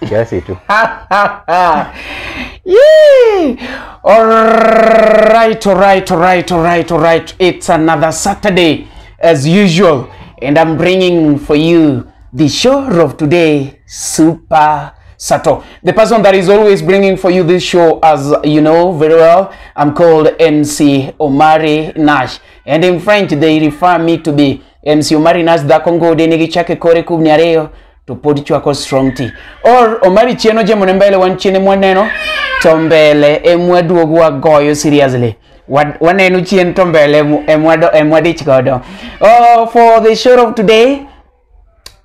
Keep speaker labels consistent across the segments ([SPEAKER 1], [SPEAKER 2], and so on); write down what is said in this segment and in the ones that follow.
[SPEAKER 1] Kiasi tu.
[SPEAKER 2] Yeah. All right, all right, all right, all right, all right. It's another Saturday as usual, and I'm bringing for you the show of today, Super Sato. The person that is always bringing for you this show, as you know very well, I'm called MC Omari Nash, and in French they refer me to be MC Omari Nash dhakongo denigi chake kore kubni areo to podi chwako strong tea or Omari chieno je monembele wan chiene mwaneno tombele emwaduogo wagoyo seriously waneno chien tombele emwado emwadich godo. Oh, for the show of today,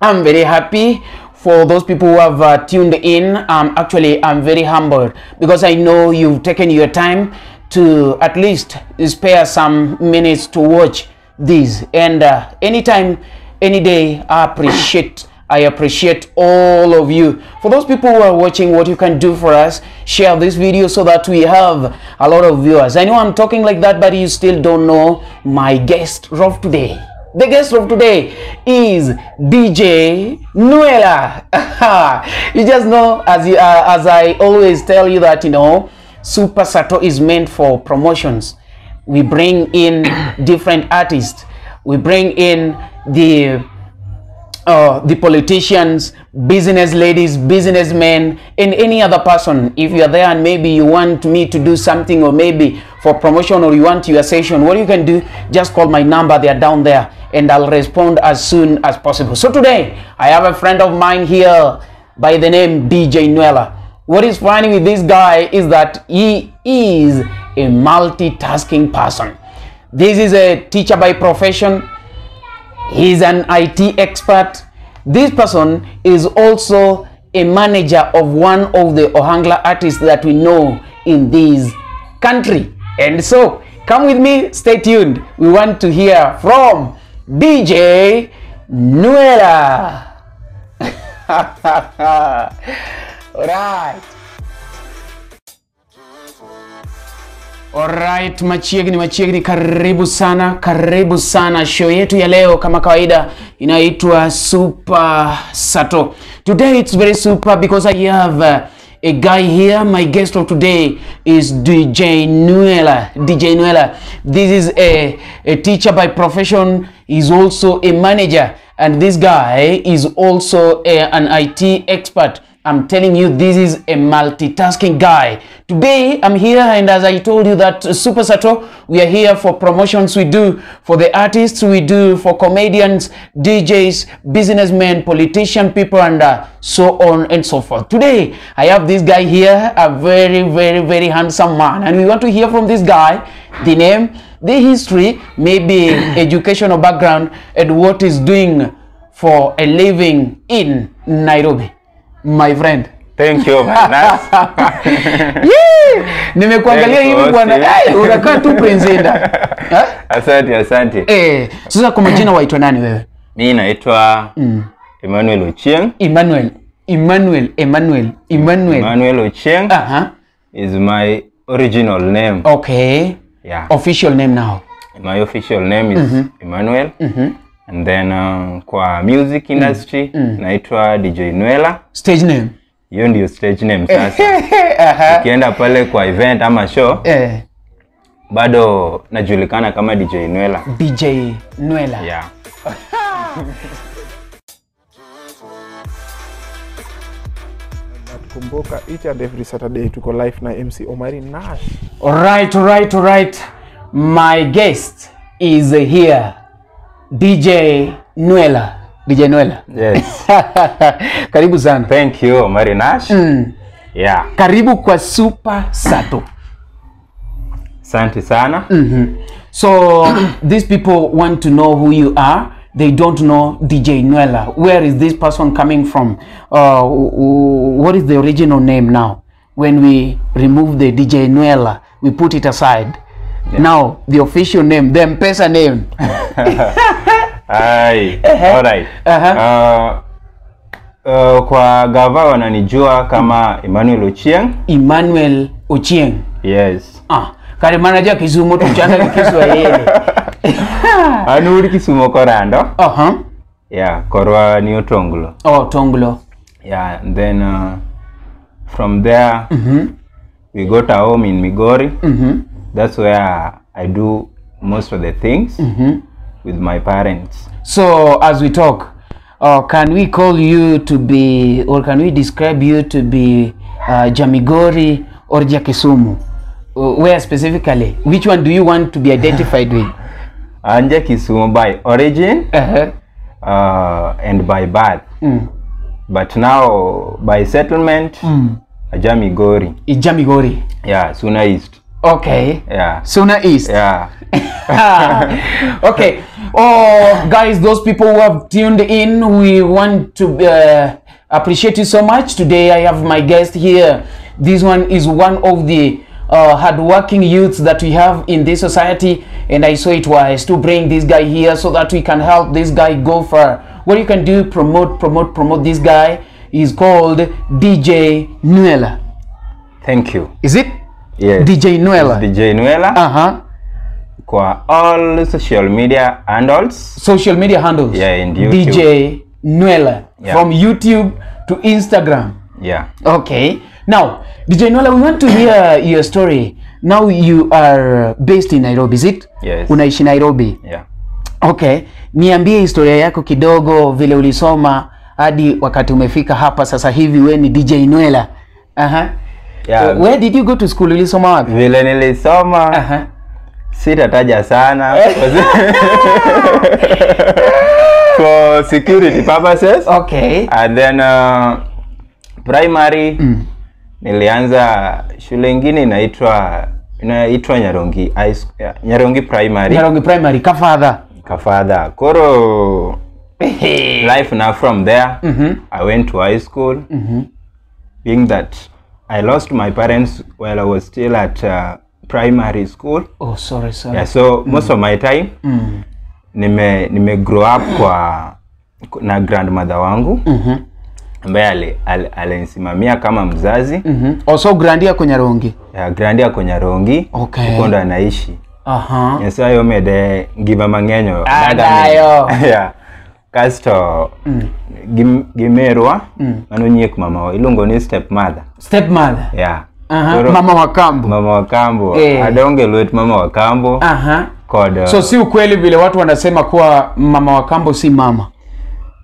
[SPEAKER 2] I'm very happy. For those people who have tuned in, actually I'm very humbled because I know you've taken your time to at least spare some minutes to watch this, and anytime, any day, I appreciate all of you. For those people who are watching, what you can do for us, share this video so that we have a lot of viewers. I know I'm talking like that, but you still don't know my guest of today. The guest of today is DJ Nuella. You just know, as I always tell you that, you know, Super Sato is meant for promotions. We bring in different artists. We bring in the politicians, business ladies, businessmen, and any other person. If you are there and maybe you want me to do something, or maybe for promotion, or you want your session, what you can do, just call my number. They are down there, and I'll respond as soon as possible. So today, I have a friend of mine here by the name DJ Nuella. What is funny with this guy is that he is a multitasking person. This is a teacher by profession. He's an IT expert. This person is also a manager of one of the Ohangla artists that we know in this country. And so, come with me, stay tuned. We want to hear from DJ Nuella. All right. Alright, machiegni machiegni, karibu sana, karibu sana. Show yetu ya leo kama kawaida inaitwa Super Sato. Today it's very super because I have a guy here. My guest of today is DJ Nuella. DJ Nuella. This is a teacher by profession. He's also a manager, and this guy is also an IT expert. I'm telling you, this is a multitasking guy. Today, I'm here, and as I told you that Super Sato, we are here for promotions we do for the artists, we do for comedians, DJs, businessmen, politician people, and so on and so forth. Today, I have this guy here, a very, very, very handsome man, and we want to hear from this guy, the name, the history, maybe educational background, and what he's doing for a living in Nairobi. My friend.
[SPEAKER 1] Thank you, Nash.
[SPEAKER 2] Yeah! Nimekuangalia hivi bwana. Hey, unakaa tu Prince.
[SPEAKER 1] Asante, asante.
[SPEAKER 2] Eh, sasa kwa majina waitwa nani wewe?
[SPEAKER 1] Mimi naitwa Emmanuel Ochieng.
[SPEAKER 2] Emmanuel
[SPEAKER 1] Ochieng.
[SPEAKER 2] Uh-huh.
[SPEAKER 1] Is my original name.
[SPEAKER 2] Okay.
[SPEAKER 1] Yeah.
[SPEAKER 2] Official name now.
[SPEAKER 1] My official name is Emmanuel. And then kwa music industry naitwa DJ Nuella.
[SPEAKER 2] Stage name?
[SPEAKER 1] Hiyo ndio stage name sasa. Ukienda pale kwa event ama show, bado najulikana kama DJ Nuella.
[SPEAKER 2] DJ Nuella.
[SPEAKER 1] Yeah.
[SPEAKER 3] Kumbuka each and every Saturday tuko live na MC Omari Nash.
[SPEAKER 2] All right, all right, all right. My guest is here. DJ Nuella. DJ Nuella.
[SPEAKER 1] Yes.
[SPEAKER 2] Karibu sana.
[SPEAKER 1] Thank you, Omari Nash. Yeah.
[SPEAKER 2] Karibu kwa Super Sato.
[SPEAKER 1] Asante sana.
[SPEAKER 2] So these people want to know who you are. They don't know DJ Nuella. Where is this person coming from? What is the original name now? When we remove the DJ Nuella, we put it aside. Yeah. Now, the official name, the M-Pesa name.
[SPEAKER 1] Aye. All right. Kwa gava wananijua kama Emmanuel Ochieng.
[SPEAKER 2] Emmanuel Ochieng.
[SPEAKER 1] Yes.
[SPEAKER 2] Ah, kare manager Kisumu tuchana Kiswahili.
[SPEAKER 1] Anuri Kisumu korando.
[SPEAKER 2] Uh-huh.
[SPEAKER 1] Yeah, korwa ni Otonglo.
[SPEAKER 2] Oh, Tonglo.
[SPEAKER 1] Yeah, and then From there we got a home in Migori. That's where I do most of the things with my parents.
[SPEAKER 2] So as we talk, can we call you to be, or can we describe you to be Jamigori or Jakisumu? Where specifically? Which one do you want to be identified with?
[SPEAKER 1] I'm Jakisumu by origin and by birth. But now by settlement, Jamigori.
[SPEAKER 2] Jamigori.
[SPEAKER 1] Yeah, Suna East.
[SPEAKER 2] Okay.
[SPEAKER 1] Yeah.
[SPEAKER 2] Suna East.
[SPEAKER 1] Yeah.
[SPEAKER 2] Okay. Oh, guys, those people who have tuned in, we want to appreciate you so much. Today I have my guest here. This one is one of the hardworking youths that we have in this society, and I saw it wise to bring this guy here so that we can help this guy go far. What you can do, promote, promote, promote this guy. He's called DJ Nuella.
[SPEAKER 1] Thank you.
[SPEAKER 2] Is it?
[SPEAKER 1] Yes.
[SPEAKER 2] DJ Nuella.
[SPEAKER 1] It's DJ Nuella.
[SPEAKER 2] Uh-huh.
[SPEAKER 1] Kwa all social media handles.
[SPEAKER 2] Social media handles.
[SPEAKER 1] Yeah, and YouTube.
[SPEAKER 2] DJ Nuella.
[SPEAKER 1] Yeah.
[SPEAKER 2] From YouTube to Instagram.
[SPEAKER 1] Yeah.
[SPEAKER 2] Okay. Now, DJ Nuella, we want to hear your story. Now you are based in Nairobi, is it?
[SPEAKER 1] Yes.
[SPEAKER 2] Unaishi Nairobi?
[SPEAKER 1] Yeah.
[SPEAKER 2] Okay. Niambie historia yako kidogo, vile ulisoma hadi wakati umefika hapa sasa hivi we ni DJ Nuella. Aha.
[SPEAKER 1] Yeah.
[SPEAKER 2] Where did you go to school? Ulisoma wapi?
[SPEAKER 1] Vile nilisoma.
[SPEAKER 2] Aha.
[SPEAKER 1] Sitataja sana for security purposes.
[SPEAKER 2] Okay.
[SPEAKER 1] And then primary nilianza shule ingine inaitwa Nyarongi High School, Nyarongi Primary.
[SPEAKER 2] Nyarongi Primary, Kafadha.
[SPEAKER 1] Kafadha. Koro life now from there. I went to high school. Being that I lost my parents while I was still at primary school.
[SPEAKER 2] Oh, sorry, sorry.
[SPEAKER 1] Yeah, so most of my time nime grow up kwa na grandmother wangu ambaye alinisimamia kama mzazi.
[SPEAKER 2] Also grandia kwa Nyarongi.
[SPEAKER 1] Yeah, grandia kwa Nyarongi.
[SPEAKER 2] Okay.
[SPEAKER 1] Huko ndo anaishi.
[SPEAKER 2] Aha.
[SPEAKER 1] Nyasaye omede ngima mang'eny.
[SPEAKER 2] Adayo.
[SPEAKER 1] Yeah. Kasto gimerwa mano nyiek mama iluongo ni stepmother.
[SPEAKER 2] Stepmother.
[SPEAKER 1] Yeah.
[SPEAKER 2] Aha. Mama wa kambo.
[SPEAKER 1] Mama wa kambo.
[SPEAKER 2] Eh.
[SPEAKER 1] Adonge lwet mama wa kambo.
[SPEAKER 2] Aha.
[SPEAKER 1] Kod,
[SPEAKER 2] so si ukweli vile watu wanasema kuwa mama wa kambo si mama.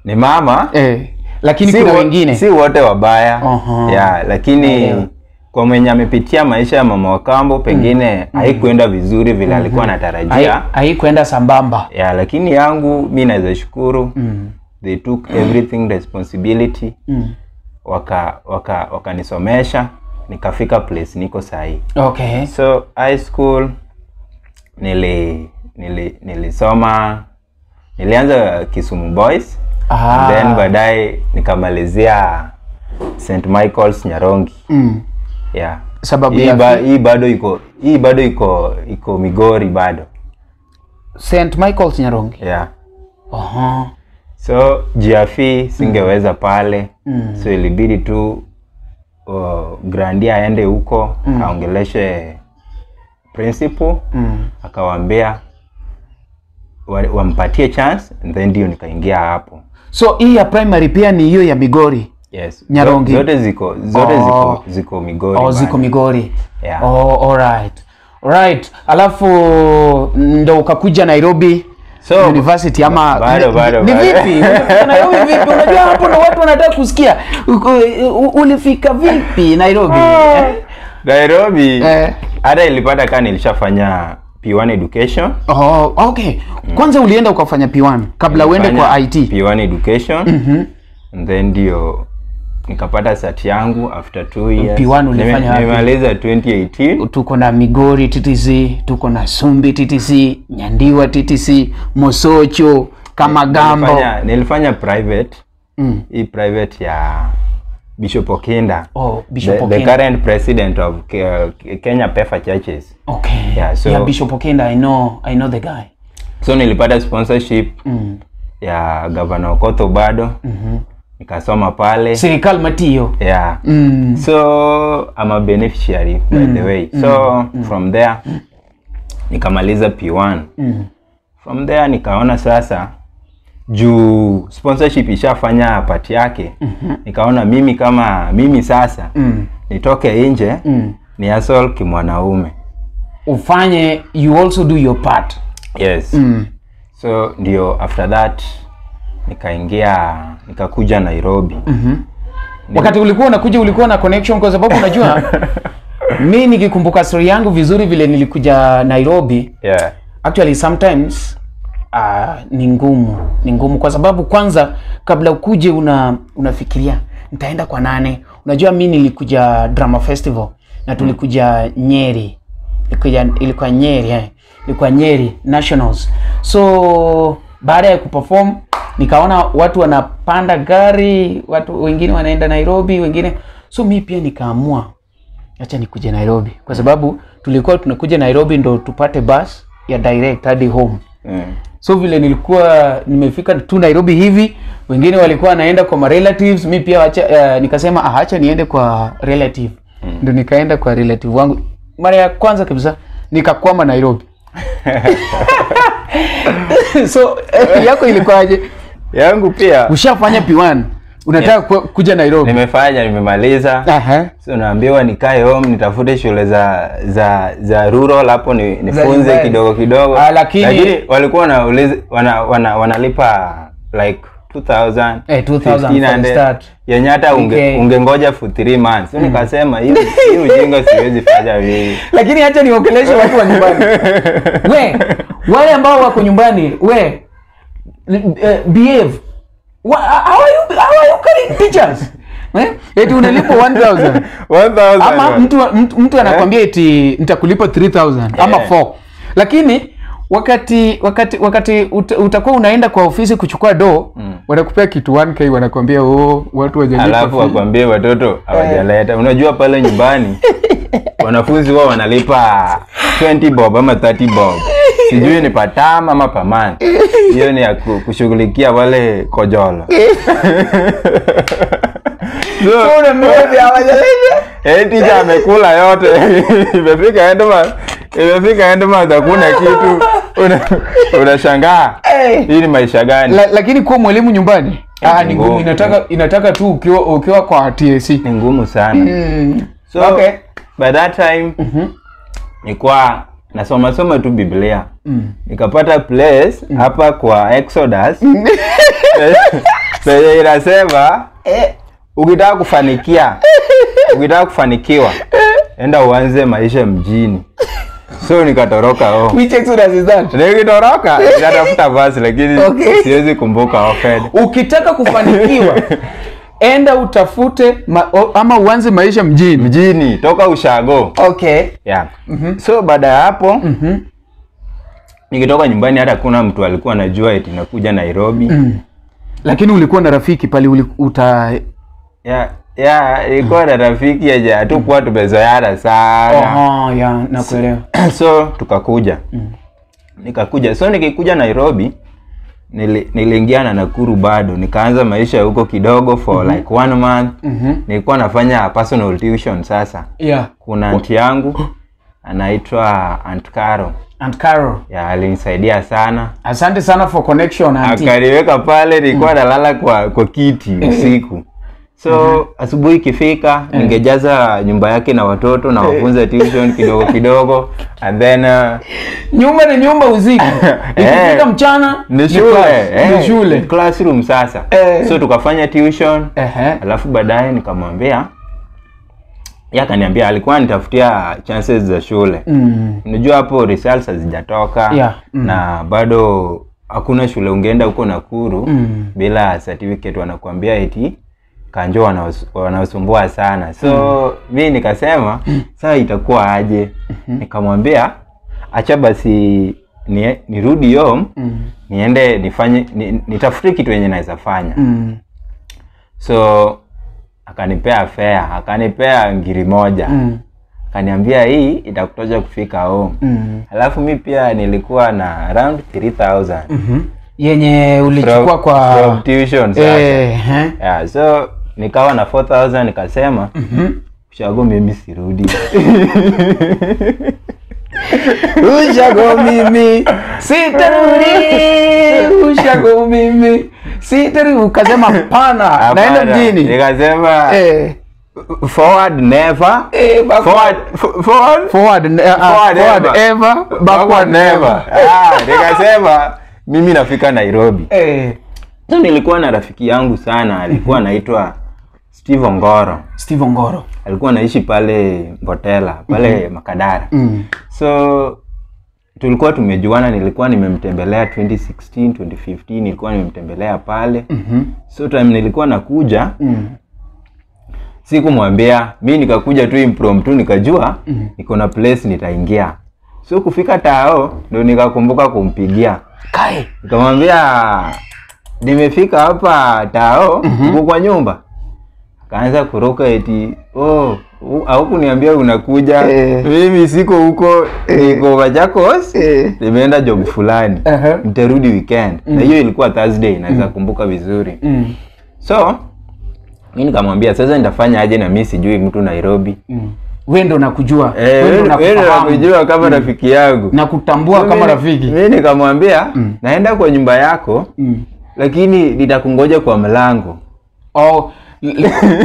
[SPEAKER 1] Ni mama.
[SPEAKER 2] Eh. Lakini
[SPEAKER 1] si
[SPEAKER 2] kuna wengine.
[SPEAKER 1] Si wote wabaya. Yeah, lakini kwa mwenye amepitia maisha ya mama wa kambo pengine haikuenda vizuri vile alikuwa anatarajia.
[SPEAKER 2] Haikuenda sambamba.
[SPEAKER 1] Yeah, lakini yangu mimi naweza shukuru. They took everything responsibility. Wakanisomesha nikafika place niko sahi.
[SPEAKER 2] Okay.
[SPEAKER 1] So high school nilisoma, nilianza Kisumu Boys. And then baadaye nikamalizia St Michael's Nyarongi. Yeah.
[SPEAKER 2] Sababu
[SPEAKER 1] hii bado iko Migori bado.
[SPEAKER 2] St Michael's Nyarongi.
[SPEAKER 1] Yeah.
[SPEAKER 2] Aha.
[SPEAKER 1] So GFE singeweza pale. So ilibidi tu grandia aende huko aongeleshe principal, akawaambia wampatie chance, and then ndio nikaingia hapo.
[SPEAKER 2] So hii ya primary pia ni hiyo ya Migori?
[SPEAKER 1] Yes.
[SPEAKER 2] Nyarongi.
[SPEAKER 1] Zote ziko Migori.
[SPEAKER 2] Oh, ziko Migori.
[SPEAKER 1] Yeah.
[SPEAKER 2] Oh, all right. All right. Alafu ndo ukakuja Nairobi.
[SPEAKER 1] So,
[SPEAKER 2] University ama
[SPEAKER 1] bado.
[SPEAKER 2] Ni vipi? Nairobi vipi? Unajua hapo ndo watu wanataka kusikia. Ulifika vipi Nairobi?
[SPEAKER 1] Nairobi. Hata ilipata kama nilishafanya P1 education.
[SPEAKER 2] Oh, okay. Kwanza ulienda ukafanya P1 kabla uende kwa IT.
[SPEAKER 1] P1 education. And then ndio nikapata cert yangu after 2 years.
[SPEAKER 2] P1 ulifanya wapi?
[SPEAKER 1] Nimemaliza 2018.
[SPEAKER 2] Tuko na Migori TTC, tuko na Sumbi TTC, Nyandiwa TTC, Mosocho, Kamagambo.
[SPEAKER 1] Nilifanya private. Hii private ya Bishop Okinda.
[SPEAKER 2] Oh, Bishop Okinda.
[SPEAKER 1] The current president of Kenya PEFA Churches.
[SPEAKER 2] Okay.
[SPEAKER 1] Yeah, so
[SPEAKER 2] yeah, Bishop Okinda, I know the guy.
[SPEAKER 1] So nilipata sponsorship ya Governor Okoth Obado. Nikasoma pale.
[SPEAKER 2] Serikali matiyo.
[SPEAKER 1] Yeah. So I'm a beneficiary by the way. So from there nikamaliza P1. From there nikaona sasa Juu sponsorship ishafanya part yake, nikaona mimi kama mimi sasa nitoke nje, ni hustle kimwanaume.
[SPEAKER 2] Ufanye, you also do your part.
[SPEAKER 1] Yes. So ndio after that nikaingia, nikakuja Nairobi.
[SPEAKER 2] Wakati ulikuwa unakuja ulikuwa na connection? Kwa sababu unajua mi nikikumbuka story yangu vizuri vile nilikuja Nairobi, actually sometimes ni ngumu kwa sababu kwanza kabla ukuje unafikiria nitaenda kwa nane. Unajua mi nilikuja drama festival na tulikuja Nyeri, ilikuwa Nyeri, eh. Ilikuwa Nyeri Nationals. So baada ya kuperform nikaona watu wanapanda gari, watu wengine wanaenda Nairobi, wengine, so mi pia nikaamua acha nikuje Nairobi, kwa sababu tulikuwa tunakuja Nairobi ndo tupate bus ya direct hadi home. So vile nilikuwa nimefika tu Nairobi hivi, wengine walikuwa wanaenda kwa ma relatives, mi pia wacha, nikasema acha niende kwa relative. Ndo nikaenda kwa relative wangu mara ya kwanza kabisa, nikakwama Nairobi. So yako ilikuwaje?
[SPEAKER 1] Yangu pia.
[SPEAKER 2] Ushafanya P1, unataka kuja Nairobi.
[SPEAKER 1] Nimefanya, nimemaliza. So naambiwa nikae home nitafute shule za rural hapo nifunze
[SPEAKER 2] nyumbani.
[SPEAKER 1] Kidogo kidogo.
[SPEAKER 2] Ah, lakini
[SPEAKER 1] walikuwa wanauliza wanalipa like 2000,
[SPEAKER 2] Eh, 2000 for the
[SPEAKER 1] 1500,
[SPEAKER 2] start.
[SPEAKER 1] yenye hata ungengoja for 3 months. So nikasema hii ujinga siwezi fanya mimi.
[SPEAKER 2] Lakini acha niongeleshe watu wa nyumbani. We, wale ambao wako nyumbani, we behave. How are you carrying teachers? Eh? Eti unalipwa 1000.
[SPEAKER 1] 1000.
[SPEAKER 2] Ama mtu anakwambia eti nitakulipa 3000 ama 4. Lakini wakati utakuwa unaenda kwa ofisi kuchukua do, wanakupea kitu 1K, wanakwambia, "Oh, watu hawajalipa
[SPEAKER 1] Alafu
[SPEAKER 2] fee."
[SPEAKER 1] wakwambie watoto hawajaleta. Unajua pale nyumbani wanafunzi wao wanalipa 20 bob ama 30 bob, sijui ni per term ama per month. Hiyo ni ya kushughulikia wale kojolo. So,
[SPEAKER 2] Unaambia hawajaleta.
[SPEAKER 1] Eh, teacher amekula yote. Imefika end month hakuna kitu. Unashangaa. Hii ni maisha gani?
[SPEAKER 2] Lakini kuwa mwalimu nyumbani, ni ngumu.
[SPEAKER 1] Ngumu.
[SPEAKER 2] Inataka tu ukiwa kwa TSC.
[SPEAKER 1] Ni ngumu sana. So by that time nilikuwa nasoma soma tu Biblia. Nikapata place hapa kwa Exodus penye inasema ukitaka kufanikiwa enda uanze maisha mjini. So nikatoroka, oh.
[SPEAKER 2] Which Exodus is that?
[SPEAKER 1] Nikitoroka nikatafuta verse, lakini siwezi kumbuka offhand.
[SPEAKER 2] Ukitaka kufanikiwa enda utafute ama uanze maisha mjini.
[SPEAKER 1] Mjini, toka ushago. Yeah. So baada ya hapo, nikitoka nyumbani hata kuna mtu alikuwa anajua eti nakuja Nairobi.
[SPEAKER 2] Lakini ulikuwa na rafiki pale uta
[SPEAKER 1] Yeah, ilikuwa na rafiki yenye hatukuwa tumezoeana sana.
[SPEAKER 2] Oh, yeah, nakuelewa.
[SPEAKER 1] So tukakuja. Nikakuja. So nikikuja Nairobi niliingia na Nakuru bado, nikaanza maisha huko kidogo for like one month. Nilikuwa nafanya personal tuition sasa. Kuna auntie yangu anaitwa Aunt Caro.
[SPEAKER 2] Aunt Caro.
[SPEAKER 1] Yeah, alinisaidia sana.
[SPEAKER 2] Asante sana for connection, auntie.
[SPEAKER 1] Akaniweka pale, nilikuwa nalala kwa kiti usiku. So asubuhi ikifika ningejaza nyumba yake na watoto na wafunza tuition kidogo kidogo and then
[SPEAKER 2] Nyumba ni nyumba usiku. Ikifika mchana
[SPEAKER 1] ni shule,
[SPEAKER 2] class,
[SPEAKER 1] eh,
[SPEAKER 2] ni shule.
[SPEAKER 1] Classroom sasa. So tukafanya tuition, alafu baadaye nikamwambia, yeye akaniambia alikuwa anitafutia chances za shule. Unajua hapo results hazijatoka na bado hakuna shule ungeenda huko Nakuru bila certificate, wanakuambia eti kanjo wanaosumbua sana. So mi nikasema sasa itakuwa aje? Nikamwambia acha basi nirudi home, niende nifanye nitafute kitu yenye naweza fanya. So akanipea fare, akanipea ngiri 1. Akaniambia hii itakutosha kufika home. Alafu mi pia nilikuwa na around 3000
[SPEAKER 2] Yenye ulichukua kwa
[SPEAKER 1] from tuition sasa. Yeah, so nikawa na 4000, nikasema ushago mimi sirudi.
[SPEAKER 2] Ushago mimi sitarudi, ushago mimi sitarudi. Ukasema pana, naenda mjini.
[SPEAKER 1] Nikasema forward never,
[SPEAKER 2] backward.
[SPEAKER 1] Forward,
[SPEAKER 2] Forward,
[SPEAKER 1] Forward
[SPEAKER 2] forward
[SPEAKER 1] ever.
[SPEAKER 2] ever, backward never.
[SPEAKER 1] Nikasema mimi nafika Nairobi. So nilikuwa na rafiki yangu sana, alikuwa anaitwa Steve Ongoro.
[SPEAKER 2] Steve Ongoro.
[SPEAKER 1] Alikuwa anaishi pale Mbotela, pale Makadara. So tulikuwa tumejuana, nilikuwa nimemtembelea 2016, 2015, nilikuwa nimemtembelea pale. So time nilikuwa nakuja, sikumwambia, mi nikakuja tu impromptu, nikajua niko na place nitaingia. So kufika tao ndo nikakumbuka kumpigia.
[SPEAKER 2] Kai.
[SPEAKER 1] Nikamwambia nimefika hapa tao, uko kwa nyumba? Akaanza kuruka eti, oh, haukuniambia unakuja. Mimi siko huko, niko Machakos, nimeenda job fulani. Nitarudi weekend. Na hiyo ilikuwa Thursday, naweza kumbuka vizuri. So mimi nikamwambia sasa nitafanya aje na mimi sijui mtu Nairobi.
[SPEAKER 2] Wewe ndo nakujua. Wewe ndo
[SPEAKER 1] Wewe ndo
[SPEAKER 2] nakufahamu.
[SPEAKER 1] nakujua kama rafiki yangu.
[SPEAKER 2] Na kutambua kama rafiki.
[SPEAKER 1] Mimi nikamwambia naenda kwa nyumba yako, lakini nitakungoja kwa mlango.
[SPEAKER 2] Oh,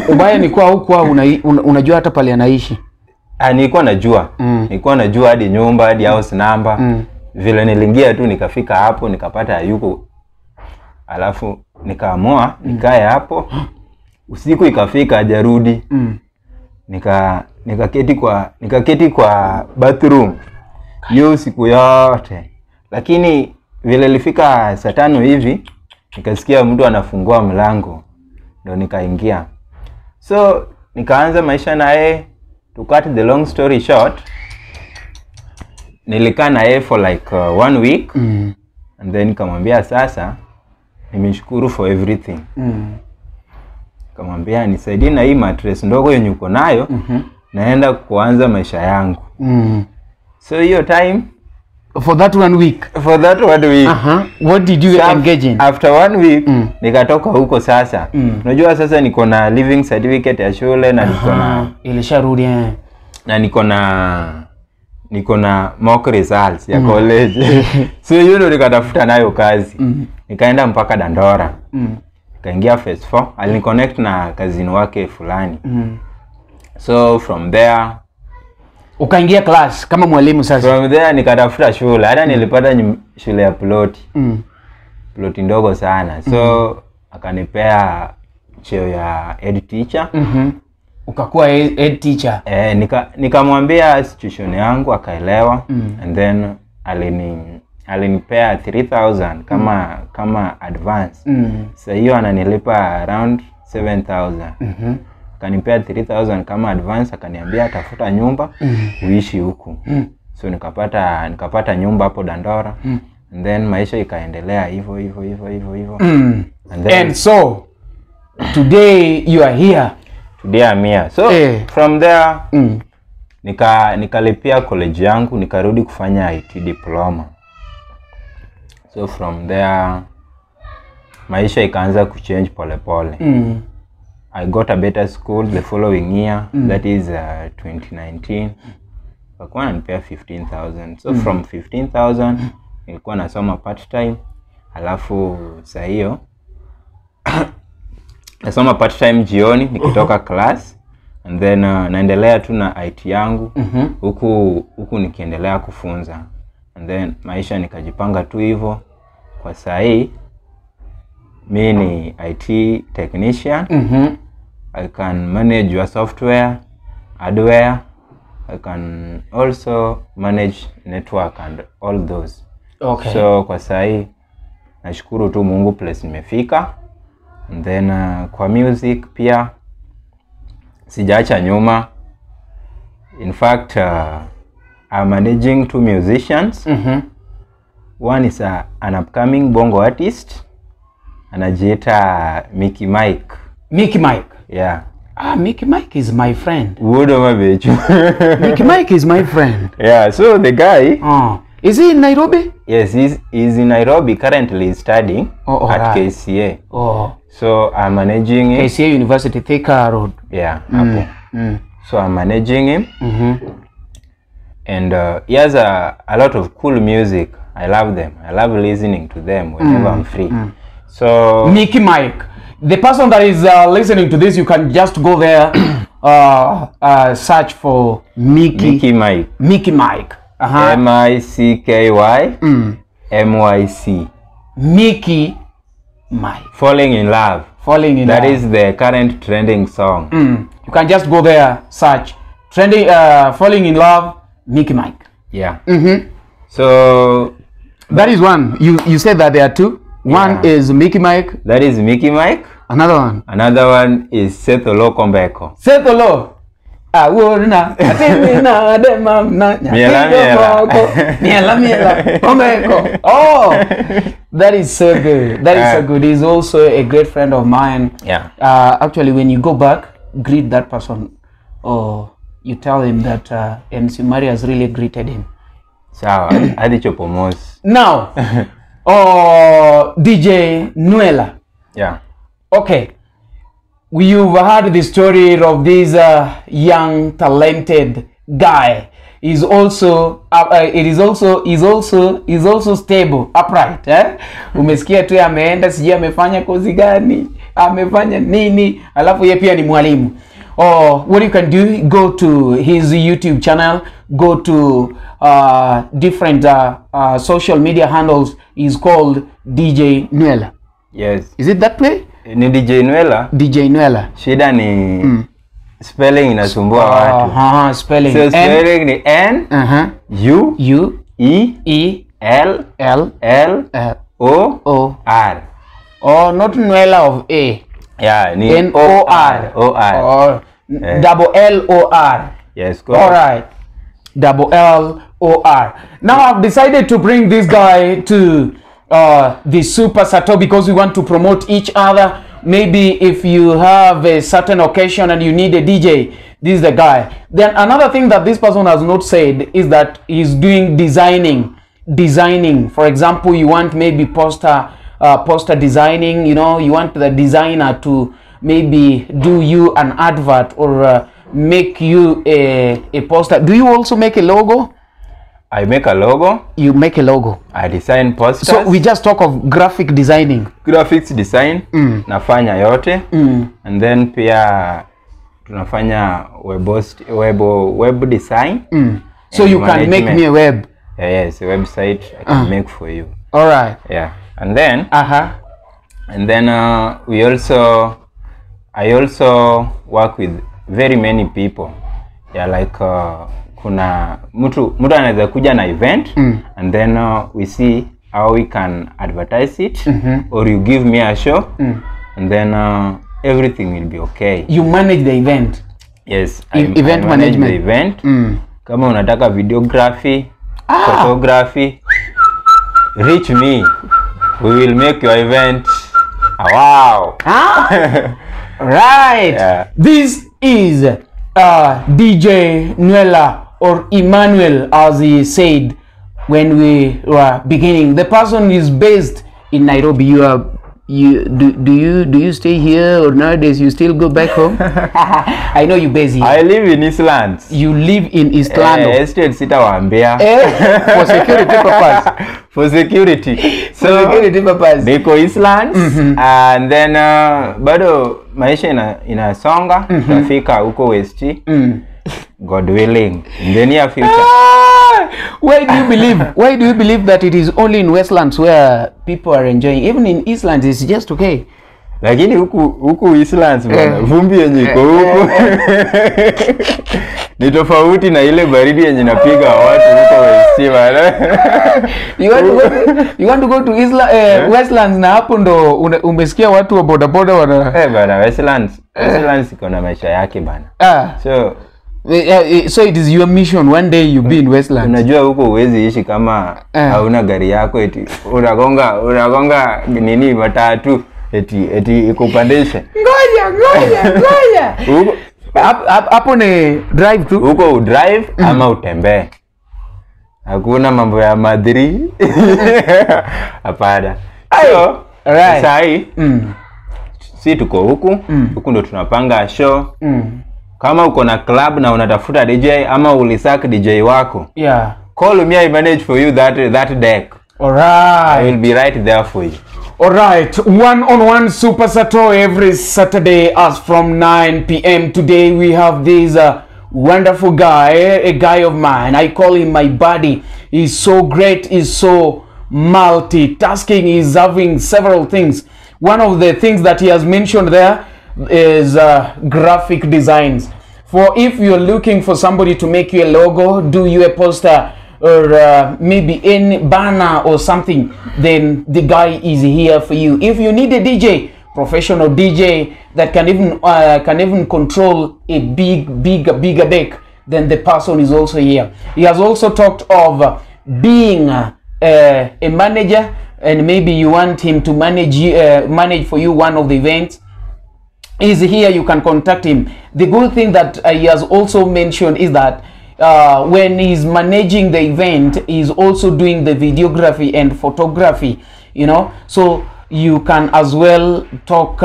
[SPEAKER 2] ubaya ni kwa huko unajua hata pale anaishi.
[SPEAKER 1] Nilikuwa najua. Nilikuwa najua hadi nyumba, hadi house number. Vile niliingia tu nikafika hapo nikapata hayuko. Alafu nikaamua nikae hapo. Usiku ikafika hajarudi. Nikaketi kwa bathroom hiyo siku yote. Lakini vile ilifika saa 5 hivi nikasikia mtu anafungua mlango, ndo nikaingia. So nikaanza maisha na yeye. To cut the long story short, nilikaa na yeye for like 1 week. And then nikamwambia sasa nimeshukuru for everything. Nikamwambia nisaidie na hii mattress ndogo yenye uko nayo, naenda kuanza maisha yangu. So hiyo time
[SPEAKER 2] For that 1 week.
[SPEAKER 1] For that 1 week.
[SPEAKER 2] What did you engage in?
[SPEAKER 1] After 1 week nikatoka huko sasa. Unajua sasa niko na living certificate ya shule na niko na
[SPEAKER 2] ilisharudi
[SPEAKER 1] na niko na mock results ya college. So hiyo ndio nikatafuta nayo kazi. Nikaenda mpaka Dandora. Nikaingia phase 4, aliniconnect na kazini wake fulani. So from there
[SPEAKER 2] ukaingia class kama mwalimu sasa.
[SPEAKER 1] From there nikatafuta shule. Hata nilipata shule ya ploti. Ploti ndogo sana. So akanipea cheo ya head teacher.
[SPEAKER 2] Ukakuwa head teacher.
[SPEAKER 1] Nikamwambia situation yangu akaelewa. And then alinipea 3000 kama advance. Sasa hiyo ananilipa around 7000. Akanipea 3000 kama advance, akaniambia tafuta nyumba uishi huku. So nikapata nyumba hapo Dandora. And then maisha ikaendelea hivyo hivyo hivyo hivyo hivyo. And then,
[SPEAKER 2] and so today you are here.
[SPEAKER 1] Today I'm here. So from there nikalipia college yangu, nikarudi kufanya IT diploma. So from there maisha ikaanza kuchange pole pole. I got a better school the following year, that is 2019. Walikuwa wananipea 15,000. So from 15,000 nilikuwa nasoma part time, alafu saa hiyo nasoma part time jioni nikitoka class, and then naendelea tu na IT yangu huku nikiendelea kufunza. And then maisha nikajipanga tu hivyo. Kwa saa hii mi ni IT technician. I can manage your software, hardware. I can also manage network and all those.
[SPEAKER 2] Okay.
[SPEAKER 1] So kwa saa hii nashukuru tu Mungu place nimefika. And then kwa music pia sijaacha nyuma. In fact, I'm managing 2 musicians. One is an upcoming bongo artist. Anajiita Mickey Mike.
[SPEAKER 2] Mickey Mike.
[SPEAKER 1] Yeah.
[SPEAKER 2] Mickey Mike is my friend.
[SPEAKER 1] Mickey
[SPEAKER 2] Mike is my friend.
[SPEAKER 1] Yeah, so the guy...
[SPEAKER 2] Is he in Nairobi?
[SPEAKER 1] Yes, he's in Nairobi currently studying at
[SPEAKER 2] right.
[SPEAKER 1] KCA. So I'm managing him.
[SPEAKER 2] KCA University, Thika Road.
[SPEAKER 1] Yeah, hapo. So I'm managing him. And he has a lot of cool music. I love them. I love listening to them whenever I'm free. So
[SPEAKER 2] Mickey Mike, the person that is listening to this, you can just go there, search for Mickey
[SPEAKER 1] Mike.
[SPEAKER 2] Mickey Mike.
[SPEAKER 1] M-I-C-K-Y M-Y-C.
[SPEAKER 2] Mickey Mike.
[SPEAKER 1] Falling in Love.
[SPEAKER 2] Falling in Love.
[SPEAKER 1] That is the current trending song.
[SPEAKER 2] You can just go there, search trending, Falling in Love, Mickey Mike.
[SPEAKER 1] Yeah. So
[SPEAKER 2] that is one. You said that there are two. One is Mickey Mike.
[SPEAKER 1] That is Mickey Mike.
[SPEAKER 2] Another one.
[SPEAKER 1] Another one is Seth Olo Kombeko.
[SPEAKER 2] Seth Olo. Miela miela. Kombeko. Oh, that is so good. That is so good. He's also a great friend of mine.
[SPEAKER 1] Yeah.
[SPEAKER 2] Actually, when you go back, greet that person, or you tell him that MC Mari has really greeted him.
[SPEAKER 1] Sawa. Hadi chopomos.
[SPEAKER 2] Now. DJ Nuela.
[SPEAKER 1] Yeah.
[SPEAKER 2] Okay. You've heard the story of this young talented guy. He's also he's also stable, upright, eh? Umesikia tu ameenda sijui amefanya kozi gani, amefanya nini, alafu yeye pia ni mwalimu. Or what you can do, go to his YouTube channel, go to different social media handles. He's called DJ Nuela.
[SPEAKER 1] Yes.
[SPEAKER 2] Is it that way?
[SPEAKER 1] Ni DJ Nuela.
[SPEAKER 2] DJ Nuela.
[SPEAKER 1] Shida ni spelling inasumbua watu.
[SPEAKER 2] Spelling.
[SPEAKER 1] So spelling ni N U
[SPEAKER 2] U
[SPEAKER 1] E
[SPEAKER 2] E
[SPEAKER 1] L
[SPEAKER 2] L
[SPEAKER 1] L O
[SPEAKER 2] O
[SPEAKER 1] R.
[SPEAKER 2] Oh, not Nuela of A.
[SPEAKER 1] Yeah, ni
[SPEAKER 2] N O R.
[SPEAKER 1] O R.
[SPEAKER 2] Oh, double L O R.
[SPEAKER 1] Yes, go.
[SPEAKER 2] All right. Double L O R. Now I've decided to bring this guy to the Super Sato because we want to promote each other. Maybe if you have a certain occasion and you need a DJ, this is the guy. Then another thing that this person has not said is that he's doing designing. Designing. For example, you want maybe poster designing, you know, you want the designer to maybe do you an advert or make you a poster. Do you also make a logo?
[SPEAKER 1] I make a logo.
[SPEAKER 2] You make a logo.
[SPEAKER 1] I design posters.
[SPEAKER 2] So we just talk of graphic designing.
[SPEAKER 1] Graphics design. Nafanya yote. And then pia tunafanya web design.
[SPEAKER 2] So you can make me a web.
[SPEAKER 1] Yeah, yes, a website I can make for you.
[SPEAKER 2] All right.
[SPEAKER 1] Yeah. And then and then we also, I also work with very many people. Yeah, like kuna mtu anaweza kuja na event and then we see how we can advertise it, or you give me a show and then everything will be okay.
[SPEAKER 2] You manage the event.
[SPEAKER 1] Yes,
[SPEAKER 2] event
[SPEAKER 1] I manage
[SPEAKER 2] management.
[SPEAKER 1] The event. Kama unataka videography, photography, reach me. We will make your event. Wow.
[SPEAKER 2] Right.
[SPEAKER 1] Yeah.
[SPEAKER 2] This is DJ Nuela, or Emmanuel, as he said when we were beginning. The person is based in Nairobi. You are, you do you stay here, or nowadays you still go back home? I know you busy.
[SPEAKER 1] I live in Eastlands.
[SPEAKER 2] You live in Eastlando.
[SPEAKER 1] Estate sitawaambia.
[SPEAKER 2] For security purpose.
[SPEAKER 1] For security. So,
[SPEAKER 2] for security purpose.
[SPEAKER 1] Niko Eastlands. And then bado maisha inasonga. Tutafika huko West. God willing, in the near future.
[SPEAKER 2] Why do you believe? Why do you believe that it is only in Westlands where people are enjoying? Even in Eastlands, it's just okay.
[SPEAKER 1] Lakini huku Eastlands bwana, vumbi yenye iko huku ni tofauti na ile baridi yenye inapiga watu huko West bwana.
[SPEAKER 2] You want to go to Westlands na hapo ndo umesikia watu wa boda boda wana
[SPEAKER 1] bwana, Westlands iko na maisha yake bana. So
[SPEAKER 2] so it is your mission one day you be in Westlands.
[SPEAKER 1] Unajua huko huwezi ishi kama hauna gari yako, eti unagonga nini matatu eti ikupandishe.
[SPEAKER 2] Ngoja. Hapo ni drive tu.
[SPEAKER 1] Huko udrive ama utembee. Hakuna mambo ya madri. Hapana. So,
[SPEAKER 2] right.
[SPEAKER 1] Sai si tuko huku. Huku ndo tunapanga show. Kama uko na club na unatafuta DJ ama ulisack DJ wako,
[SPEAKER 2] Yeah.
[SPEAKER 1] call me, I manage for you that deck.
[SPEAKER 2] All right.
[SPEAKER 1] I will be right there for you.
[SPEAKER 2] All right, one-on-one Super Sato every Saturday as from 9 p.m. Today we have this wonderful guy, a guy of mine. I call him my buddy. He's so great, he's so multitasking, he's having several things. One of the things that he has mentioned there is graphic designs. For if you're looking for somebody to make you a logo, do you a poster, or maybe any banner or something, then the guy is here for you. If you need a DJ, professional DJ that can even control a bigger deck, then the person is also here. He has also talked of being a manager, and maybe you want him to manage for you one of the events. He's here, you can contact him. The good thing that he has also mentioned is that when he's managing the event, he's also doing the videography and photography, you know, so you can as well talk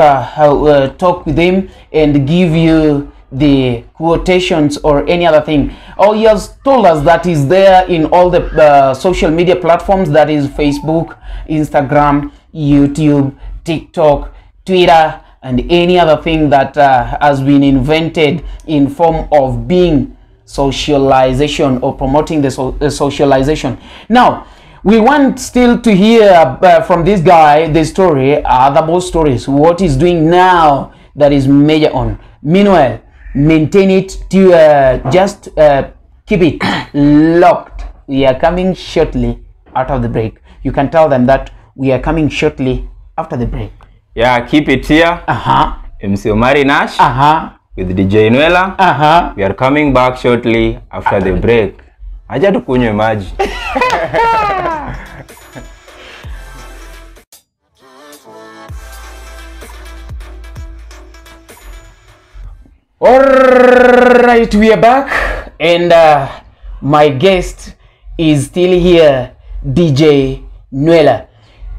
[SPEAKER 2] with him and give you the quotations or any other thing. Oh, he has told us that he's there in all the social media platforms, that is Facebook, Instagram, YouTube, TikTok, Twitter, and any other thing that has been invented in form of being socialization or promoting the socialization. Now, we want still to hear from this guy the story, other more stories, what he's doing now that is major on. Meanwhile, maintain it to just keep it locked. We are coming shortly out of the break. You can tell them that we are coming shortly after the break.
[SPEAKER 1] Yeah, keep it here. MC Omari Nash. With DJ Nuela. We are coming back shortly after the break. Acha tukunywe maji.
[SPEAKER 2] All right, we are back, and my guest is still here, DJ Nuela.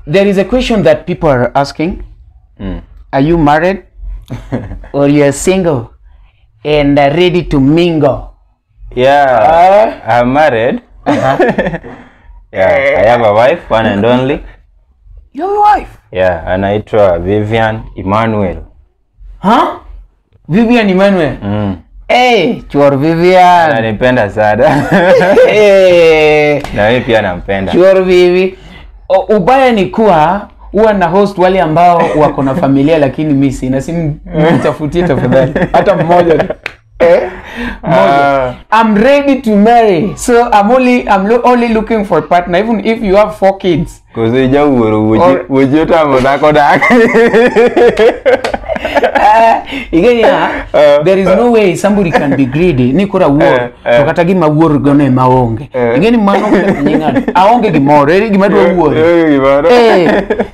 [SPEAKER 2] There is a question that people are asking. Are you married? Or you're single and ready to mingle?
[SPEAKER 1] Yeah, I'm married. Yeah, I have a wife, one and only.
[SPEAKER 2] Your wife?
[SPEAKER 1] Yeah, anaitwa Vivian Emmanuel.
[SPEAKER 2] Huh? Vivian Emmanuel? Hey, chuor Vivian.
[SPEAKER 1] Ananipenda sana.
[SPEAKER 2] Hey.
[SPEAKER 1] Na mimi pia nampenda.
[SPEAKER 2] Chuor Vivi. Ubaya ni kuwa huwa na host wale ambao wako na familia, lakini mimi sina. Simtafutie tafadhali hata mmoja tu. Mmoja. I'm ready to marry, so I'm only looking for a partner, even if you have 4 kids.
[SPEAKER 1] Kuzija uwuru wujuta mudako dak.
[SPEAKER 2] There is no way somebody can be greedy. Ni kora wuor to kata gima wuor gono ema onge. Ingeni mano nyinga aonge gimoro, ere gima dwa wuor.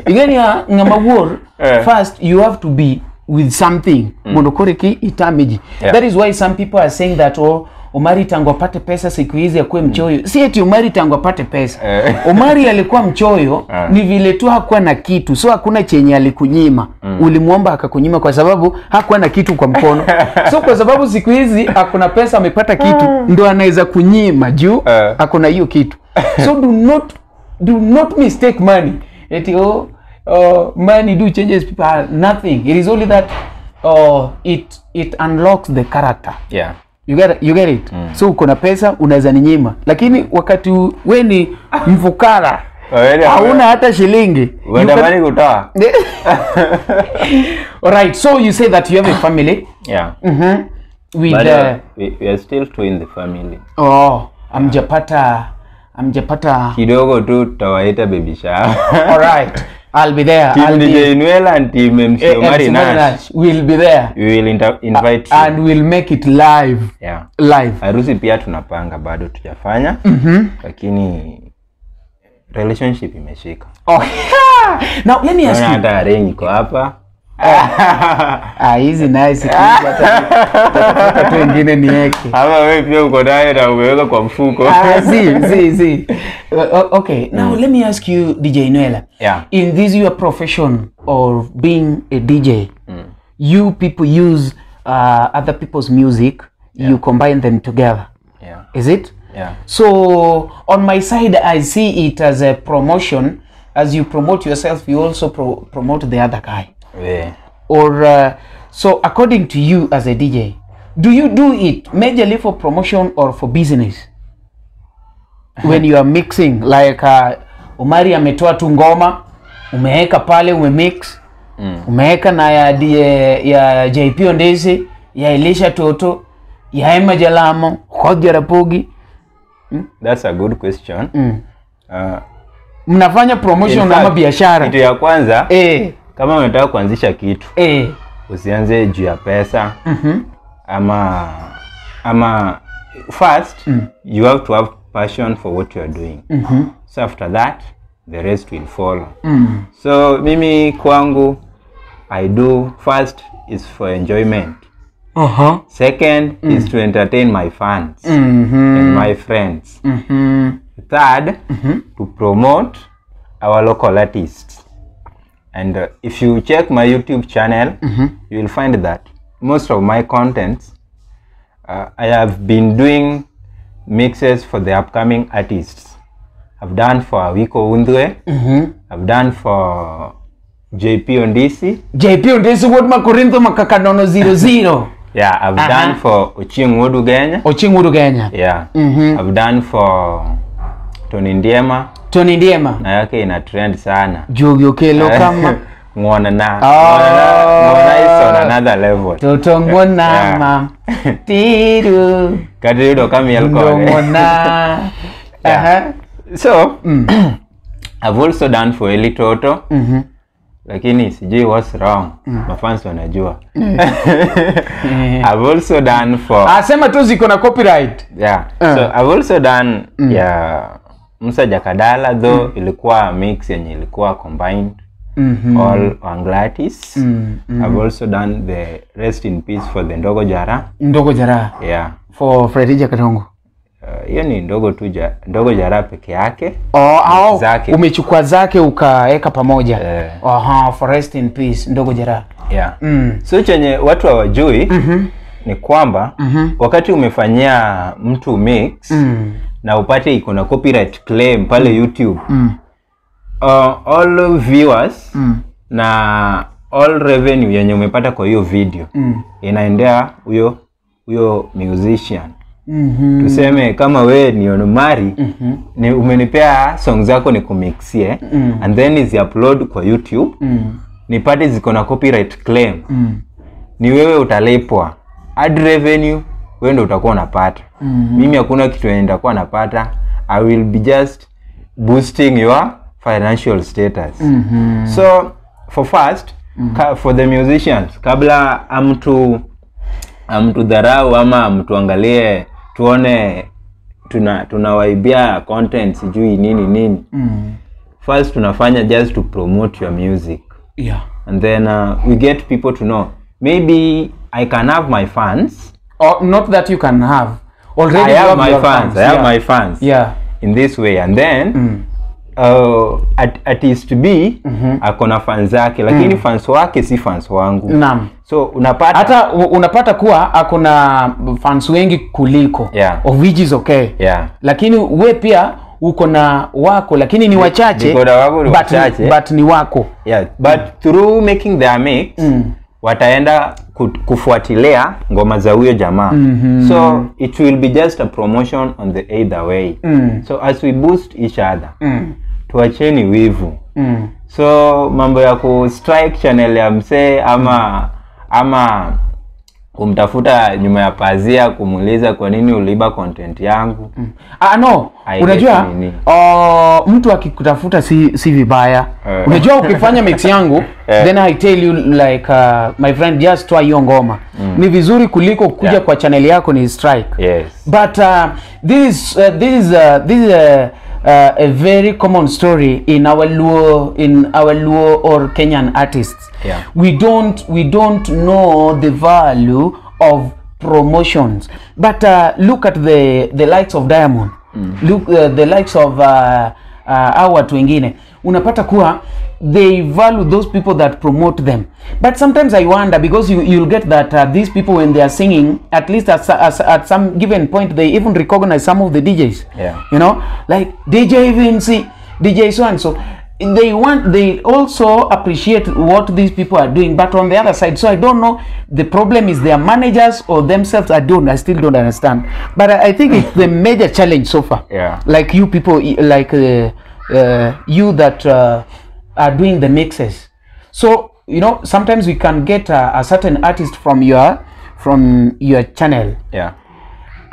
[SPEAKER 2] Ingeni ngama wuor, first you have to be with something. Mondo kore ki itamiji. That is why some people are saying that, oh, Omari tangu apate pesa siku hizi akuwe mchoyo. Si eti Omari tangu apate pesa. Omari alikuwa mchoyo, ni vile tu hakuwa na kitu. So hakuna chenye alikunyima. Ulimuomba akakunyima kwa sababu hakuwa na kitu kwa mkono. So kwa sababu siku hizi hakuna pesa, amepata kitu, ndo anaweza kunyima juu hakuna hiyo kitu. So do not mistake money. Eti oh, money do changes people. Nothing. It is only that it unlocks the character.
[SPEAKER 1] Yeah.
[SPEAKER 2] You get it? So uko na pesa unaweza ninyima, lakini wakati we ni mfukara hauna hata shilingi,
[SPEAKER 1] unatamani kutoa.
[SPEAKER 2] All right, so you say that you have a family.
[SPEAKER 1] Yeah.
[SPEAKER 2] With
[SPEAKER 1] but, we are still two in the family.
[SPEAKER 2] Oh, amjapata
[SPEAKER 1] kidogo tu tutawaita baby shower.
[SPEAKER 2] All right. I'll be there.
[SPEAKER 1] Team
[SPEAKER 2] I'll
[SPEAKER 1] DJ Nuela and Team MC Omari Nash
[SPEAKER 2] will be there.
[SPEAKER 1] We will invite you.
[SPEAKER 2] And we'll make it live.
[SPEAKER 1] Yeah.
[SPEAKER 2] Live.
[SPEAKER 1] Harusi pia tunapanga, bado tujafanya. Lakini relationship imeshika.
[SPEAKER 2] Oh. Now let me ask you.
[SPEAKER 1] Hata ring iko hapa.
[SPEAKER 2] Hizi nice hata tu wengine niweke.
[SPEAKER 1] Ama wewe pia uko nayo na umeweka kwa mfuko.
[SPEAKER 2] Si. Okay, now let me ask you, DJ Nuela.
[SPEAKER 1] Yeah.
[SPEAKER 2] In this your profession of being a DJ, you people use other people's music, you combine them together.
[SPEAKER 1] Yeah.
[SPEAKER 2] Is it?
[SPEAKER 1] Yeah.
[SPEAKER 2] So on my side, I see it as a promotion. As you promote yourself, you also promote the other guy.
[SPEAKER 1] Yeah.
[SPEAKER 2] Or so according to you as a DJ, do you do it majorly for promotion or for business? When you are mixing, like Omari ametoa tu ngoma, umeweka pale, umemix, umeweka na ya JP Ondisi, ya Elisha Toto, ya Emma Jalamo, Khoja Rapogi.
[SPEAKER 1] That's a good question.
[SPEAKER 2] Mnafanya promotion ama biashara?
[SPEAKER 1] Kitu ya kwanza, kama unataka kuanzisha kitu, usianze juu ya pesa. Ama first, you have to have passion for what you are doing. So after that, the rest will follow. So mimi kwangu, I do first is for enjoyment. Second is to entertain my fans and my friends. Third, to promote our local artists. And if you check my YouTube channel, you will find that most of my contents, I have been doing mixes for the upcoming artists. I've done for Awiko Undwe. I've done for JP Ondisi.
[SPEAKER 2] JP Ondisi wuod Makorintho Makakanono 00.
[SPEAKER 1] Yeah, I've done for Ochieng Wuod Ugenya.
[SPEAKER 2] Ochieng Wuod Ugenya.
[SPEAKER 1] Yeah. I've done for Tony Ndiema.
[SPEAKER 2] Tony Ndiema.
[SPEAKER 1] Na yake ina trend sana.
[SPEAKER 2] Jogi Okelo kama
[SPEAKER 1] Ng'wona na. Ng'wona is on another level.
[SPEAKER 2] Toto ng'wona ma. Tiru.
[SPEAKER 1] Kata yudo kamiel kode.
[SPEAKER 2] Ng'wona.
[SPEAKER 1] Yeah. So, I've also done for Eli Toto. Lakini sijui what's wrong. Mafans wanajua. I've also done for
[SPEAKER 2] Asema tu ziko na copyright.
[SPEAKER 1] Yeah. So I've also done ya Musa Jakadala, though ilikuwa mix yenye ilikuwa combined all Anglatis. I've also done the rest in peace for the Ndogo Jara.
[SPEAKER 2] Ndogo Jara.
[SPEAKER 1] Yeah.
[SPEAKER 2] For Freddy Katongo.
[SPEAKER 1] Hiyo ni ndogo tu Ndogo Jara peke yake.
[SPEAKER 2] Oh,
[SPEAKER 1] zake.
[SPEAKER 2] Umechukua zake ukaweka pamoja. For rest in peace Ndogo Jara.
[SPEAKER 1] Yeah. So chenye watu hawajui ni kwamba wakati umefanyia mtu mix na upate iko na copyright claim pale YouTube, all viewers na all revenue yenye umepata kwa hiyo video inaendea huyo musician. Tuseme kama we ni Omari, ni umenipea song zako ni kumixie and then izi upload kwa YouTube, nipate ziko na copyright claim, ni wewe utalipwa ad revenue, wewe ndio utakuwa unapata. Mimi hakuna kitu nitakuwa napata. I will be just boosting your financial status. So for first, for the musicians, kabla amtudharau ama mtuangalie tuone tunawaibia content sijui nini nini, first tunafanya just to promote your music.
[SPEAKER 2] Yeah.
[SPEAKER 1] And then we get people to know. Maybe I can have my fans.
[SPEAKER 2] Or not that you can have. Already
[SPEAKER 1] I have my fans. I have my fans.
[SPEAKER 2] Yeah.
[SPEAKER 1] In this way. And then artist B akona fans zake, lakini fans wake si fans wangu.
[SPEAKER 2] Naam.
[SPEAKER 1] So unapata
[SPEAKER 2] hata unapata kuwa akona fans wengi kuliko.
[SPEAKER 1] Yeah.
[SPEAKER 2] Of which is okay.
[SPEAKER 1] Yeah.
[SPEAKER 2] Lakini we pia uko na wako, lakini ni wachache.
[SPEAKER 1] Niko na wako ni wachache.
[SPEAKER 2] But ni wako.
[SPEAKER 1] Yeah, but through making their mix wataenda kufuatilia ngoma za huyo jamaa. So it will be just a promotion on the either way. So as we boost each other, tuacheni wivu. So mambo ya ku strike channel ya msee ama kumtafuta nyuma ya pazia kumuuliza kwa nini uliiba content yangu.
[SPEAKER 2] No, unajua mtu akikutafuta si vibaya. Unajua ukifanya mix yangu then I tell you like my friend just try hiyo ngoma. Ni vizuri kuliko kuja kwa channel yako ni strike.
[SPEAKER 1] Yes.
[SPEAKER 2] But this is a very common story in our Luo or Kenyan artists.
[SPEAKER 1] Yeah.
[SPEAKER 2] We don't know the value of promotions. But look at the likes of Diamond. Look the likes of au watu wengine, unapata kuwa they value those people that promote them. But sometimes I wonder, because you'll get that these people, when they are singing, at least at some given point, they even recognize some of the DJs.
[SPEAKER 1] Yeah.
[SPEAKER 2] You know, like DJ Vinci, DJ so and so. They also appreciate what these people are doing, but on the other side, so I don't know, the problem is their managers or themselves. I still don't understand. But I think it's the major challenge so far.
[SPEAKER 1] Yeah.
[SPEAKER 2] Like you people, like you that are doing the mixes. So, you know, sometimes we can get a certain artist from your channel.
[SPEAKER 1] Yeah.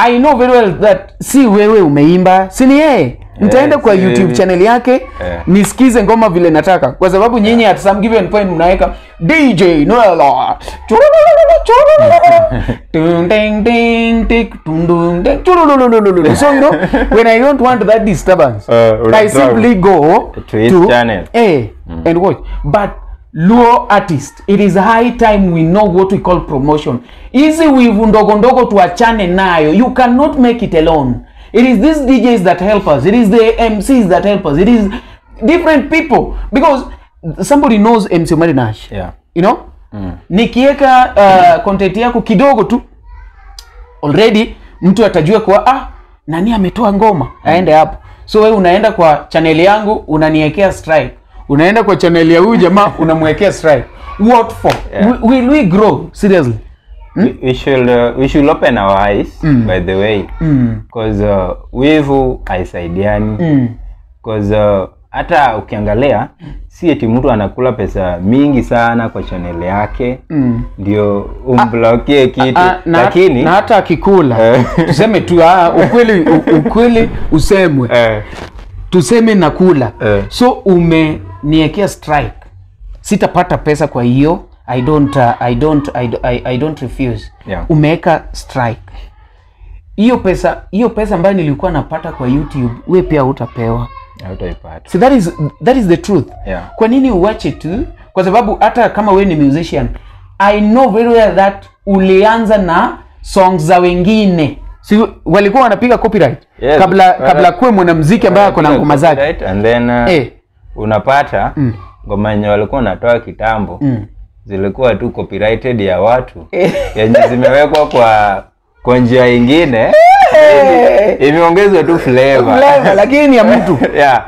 [SPEAKER 2] I know very well that si wewe umeimba, si ni yeye. Nitaenda kwa YouTube channel yake, nisikize ngoma vile nataka. Kwa sababu nyinyi at some given point mnaweka DJ Noela. Ding ding ding ding ding. So you know, when I don't want that disturbance, I simply go
[SPEAKER 1] to his channel
[SPEAKER 2] and watch. But Luo artist, it is high time we know what we call promotion. Hizi wivu ndogo ndogo tuachane nayo. You cannot make it alone. It is these DJs that help us. It is the MCs that help us. It is different people. Because somebody knows MC Omari Nash.
[SPEAKER 1] Yeah.
[SPEAKER 2] You know? Nikieka content yako kidogo tu, already mtu atajua kwa nani ametoa ngoma, aende hapo. So wewe unaenda kwa channel yangu unaniwekea strike. Unaenda kwa channel ya huyu jamaa unamwekea strike. What for?
[SPEAKER 1] Yeah.
[SPEAKER 2] Will we grow? Seriously?
[SPEAKER 1] We should open our eyes, by the way, because wivu haisaidiani. Because hata ukiangalia si eti mtu anakula pesa mingi sana kwa channel yake ndio umblokie kitu, lakini
[SPEAKER 2] na hata akikula tuseme tu ukweli usemwe, tuseme nakula, so umeniekea strike, sitapata pesa kwa hiyo. I don't refuse.
[SPEAKER 1] Yeah.
[SPEAKER 2] Umeweka strike. Hiyo pesa ambayo nilikuwa napata kwa YouTube, wewe pia hutapewa.
[SPEAKER 1] Hutaipata.
[SPEAKER 2] So that is the truth.
[SPEAKER 1] Yeah.
[SPEAKER 2] Kwa nini uache tu? Kwa sababu hata kama wewe ni musician, I know very well that ulianza na songs za wengine. Si walikuwa wanapiga copyright.
[SPEAKER 1] Yes.
[SPEAKER 2] Kabla kuwe mwanamuziki ambaye ako na ngoma zake.
[SPEAKER 1] And then unapata ngoma yenye walikuwa wanatoa kitambo. Zilikuwa tu copyrighted ya watu yenye zimewekwa kwa njia nyingine, imeongezwa tu flavor
[SPEAKER 2] lakini ni ya mtu.
[SPEAKER 1] Yeah.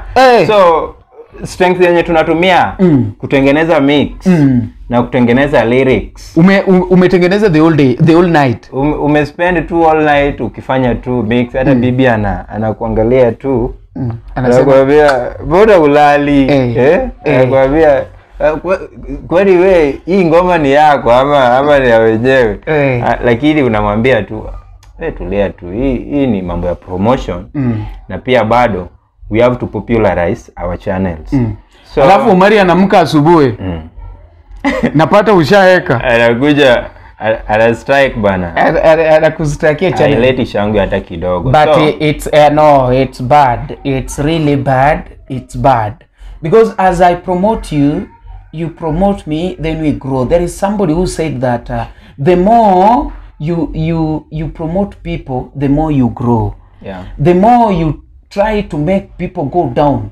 [SPEAKER 1] So strength yenye tunatumia kutengeneza mix na kutengeneza lyrics,
[SPEAKER 2] umetengeneza the whole day, the whole night,
[SPEAKER 1] umespend tu all night ukifanya tu mix. Hata bibi anakuangalia tu, anakuambia bora ulali, anakuambia kwani we hii ngoma ni yako ama ni ya wenyewe? Lakini unamwambia tu tulia tu, hii ni mambo ya promotion. Na pia bado we have to popularize our channels. So
[SPEAKER 2] alafu Omari anamka asubuhi, napata ushaeka,
[SPEAKER 1] anakuja ana strike bana,
[SPEAKER 2] anakustrikia channel,
[SPEAKER 1] haileti shangwe hata kidogo.
[SPEAKER 2] But
[SPEAKER 1] so,
[SPEAKER 2] it's no, it's bad, it's really bad, it's bad. Because as I promote you, you promote me, then we grow. There is somebody who said that the more you promote people, the more you grow.
[SPEAKER 1] Yeah.
[SPEAKER 2] The more you try to make people go down,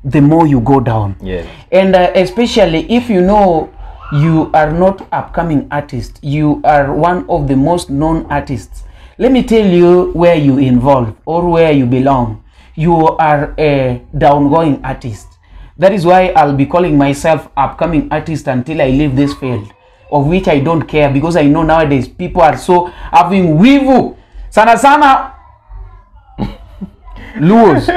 [SPEAKER 2] the more you go down.
[SPEAKER 1] Yes.
[SPEAKER 2] And especially if you know you are not upcoming artist, you are one of the most known artists. Let me tell you where you involve or where you belong. You are a downgoing artist. That is why I'll be calling myself upcoming artist until I leave this field, of which I don't care, because I know nowadays people are so having wivu. Sana sana Luos.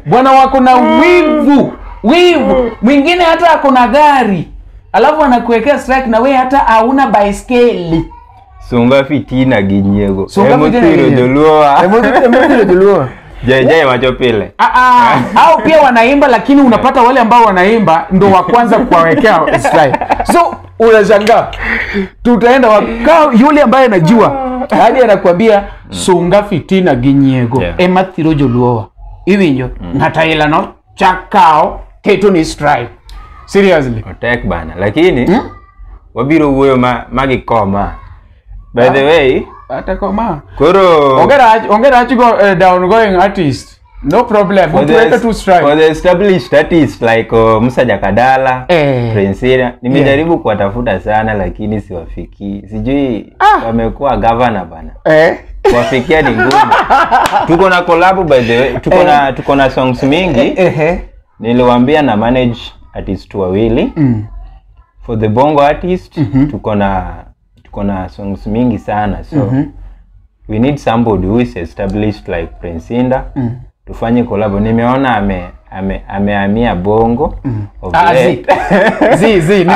[SPEAKER 2] Bwana wako na wivu, wivu. Mwingine hata ako na gari, alafu anakuwekea strike na we hata hauna baiskeli.
[SPEAKER 1] Sunga fitina ginyego.
[SPEAKER 2] Sunga fitina ginyego. Emotiro joluo.
[SPEAKER 1] Jai macho pile.
[SPEAKER 2] Au pia wanaimba, lakini unapata wale ambao wanaimba ndo wa kwanza kuwawekea strike. So unashangaa tutaenda wapi? Yule ambaye anajua hadi anakuambia sunga fitina ginyego.
[SPEAKER 1] Yeah.
[SPEAKER 2] Emathiro joluo. Iwinjo ngataila no chakao keto ni strike. Seriously.
[SPEAKER 1] Otek bana, lakini wabiro wuoyo magikoma. By the way,
[SPEAKER 2] atakoma.
[SPEAKER 1] Koro
[SPEAKER 2] ongera achigo downgoing artist. No problem. Utuweke tu strike.
[SPEAKER 1] For the established artists like Musa Jakadala, Prince Indah, nimejaribu kuwatafuta sana lakini siwafiki. Sijui wamekuwa governor bana. Kuwafikia ni ngumu. Tuko na collab by the way. Tuko na songs mingi. Niliwaambia na manage artist wawili. For the bongo artist, tuko na songs mingi sana. So we need somebody who is established like Prince Indah. Tufanye collab. Nimeona amehamia bongo.
[SPEAKER 2] Zi ni vile.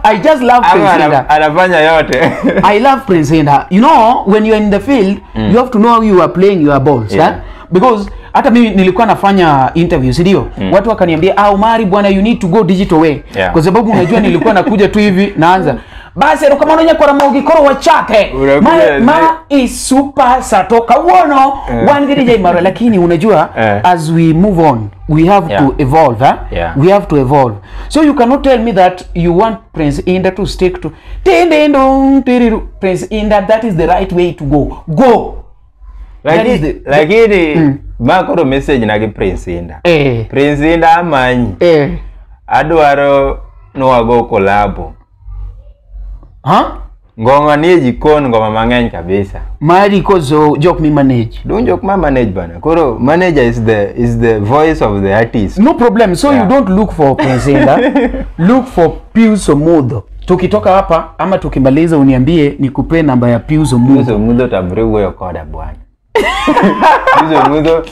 [SPEAKER 2] I just love Prince Indah.
[SPEAKER 1] Anafanya yote.
[SPEAKER 2] I love Prince Indah. You know, when you're in the field, you have to know how you are playing your balls, yeah? Because hata mimi nilikuwa nafanya interviews, ndio? Watu wakaniambia, Omari bwana, you need to go digital way. Kwa sababu unajua nilikuwa nakuja tu hivi naanza. Basi kama unaona kwa ramogi koro wachate. Ma is super satoka uono one DJ mara, lakini unajua as we move on we have to evolve, We have to evolve. So you cannot tell me that you want Prince Indah to stick to Prince Indah, that is the right way to go. Go.
[SPEAKER 1] Lakini makoro message nagi Prince Indah. Prince Indah amanyi. Adwaro no go collab. Ngoma ni jikon ngoma mang'eny kabisa.
[SPEAKER 2] Mari kozo jok mi manage.
[SPEAKER 1] Don't jok ma manage bana. Koro manager is the voice of the artist.
[SPEAKER 2] No problem. So you don't look for Prince Indah. Look for Pius Omudho. Tukitoka hapa ama tukimaliza uniambie nikupe namba ya Pius Omudho.
[SPEAKER 1] Pius Omudho tabri huyo koda bwana. Pius Omudho.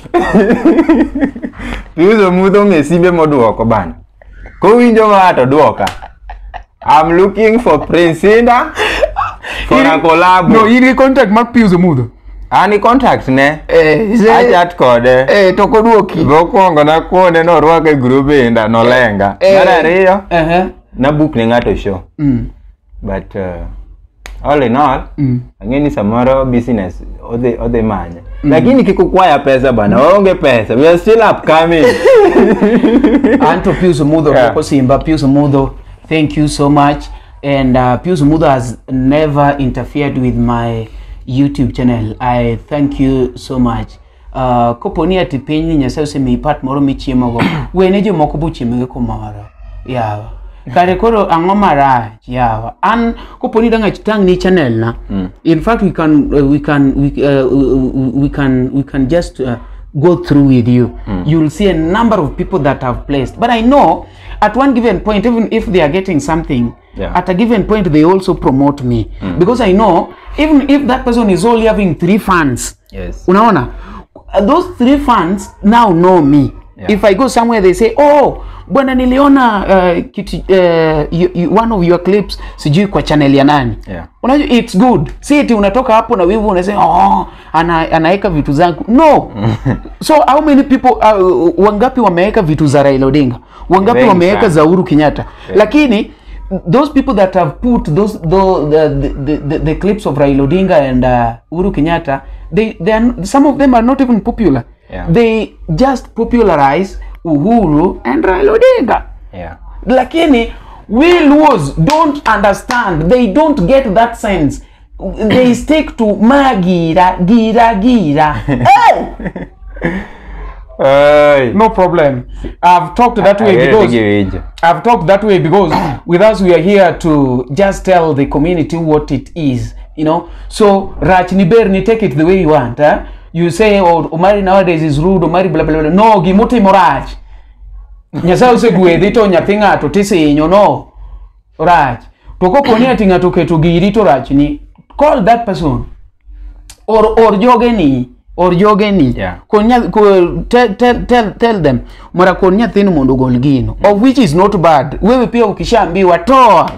[SPEAKER 1] Pius Omudho ngesimbe moduoko bana. Kowinjo ma to duoka. I'm looking for Prince Indah for a collab.
[SPEAKER 2] No, you contact Mark Pius Omudho.
[SPEAKER 1] Ani contact ne? I chat kode.
[SPEAKER 2] To koduoki.
[SPEAKER 1] Mokwongo nakuone norwake group Indah nolenga. Mar ariyo, na book ne ng'ato show. But all in all, ang'e ni samoro business odhi manya. Lakini kikukwaya pesa bana, waonge pesa. We are still upcoming.
[SPEAKER 2] Anto Pius Omudho koko Simba. Pius Omudho, thank you so much. And Pius Omudho has never interfered with my YouTube channel. I thank you so much. Koponi ati piny Nyasaye osemiyi part moro michiemogo. Wene jomoko bochiemo kumoro. Yawa. Kare koro ang'o marach yawa. An koponi dang' atang' ni channel na. In fact we can just go through with you. You'll see a number of people that have placed. But I know at one given point, even if they are getting something, at a given point they also promote me. Because I know even if that person is only having 3 fans, unaona, those 3 fans now know me. If I go somewhere they say, oh, bwana niliona one of your clips sijui kwa channel ya nani. Unajua it's good. Si eti unatoka hapo na wivu unasema oh, anaeka vitu zangu. No. So how many people wangapi wameweka vitu za Raila Odinga? Wangapi wameweka za Uhuru Kenyatta? Lakini those people that have put those the clips of Raila Odinga and Uhuru Kenyatta, they are, some of them are not even popular. They just popularize Uhuru and Raila Odinga. Lakini we Luos don't understand. They don't get that sense. They stick to ma gira gira gira. Hey! No problem. I've talked that way because I've talked that way because with us we are here to just tell the community what it is, you know. So rach ni ber ni, take it the way you want, eh? You say, oh, Omari nowadays is rude, Omari blah blah blah. No, gimotimo rach. Nyasaye osegwedhi to nyathi ng'ato tisinyo, no. Rach. To koponi ati ng'ato oketo giri to rach ni, call that person. Or jogeni, or jogeni. Tell them, mara kon nyathini mondo ogol gino. Of which is not bad. Wewe pia ukishaambiwa toa.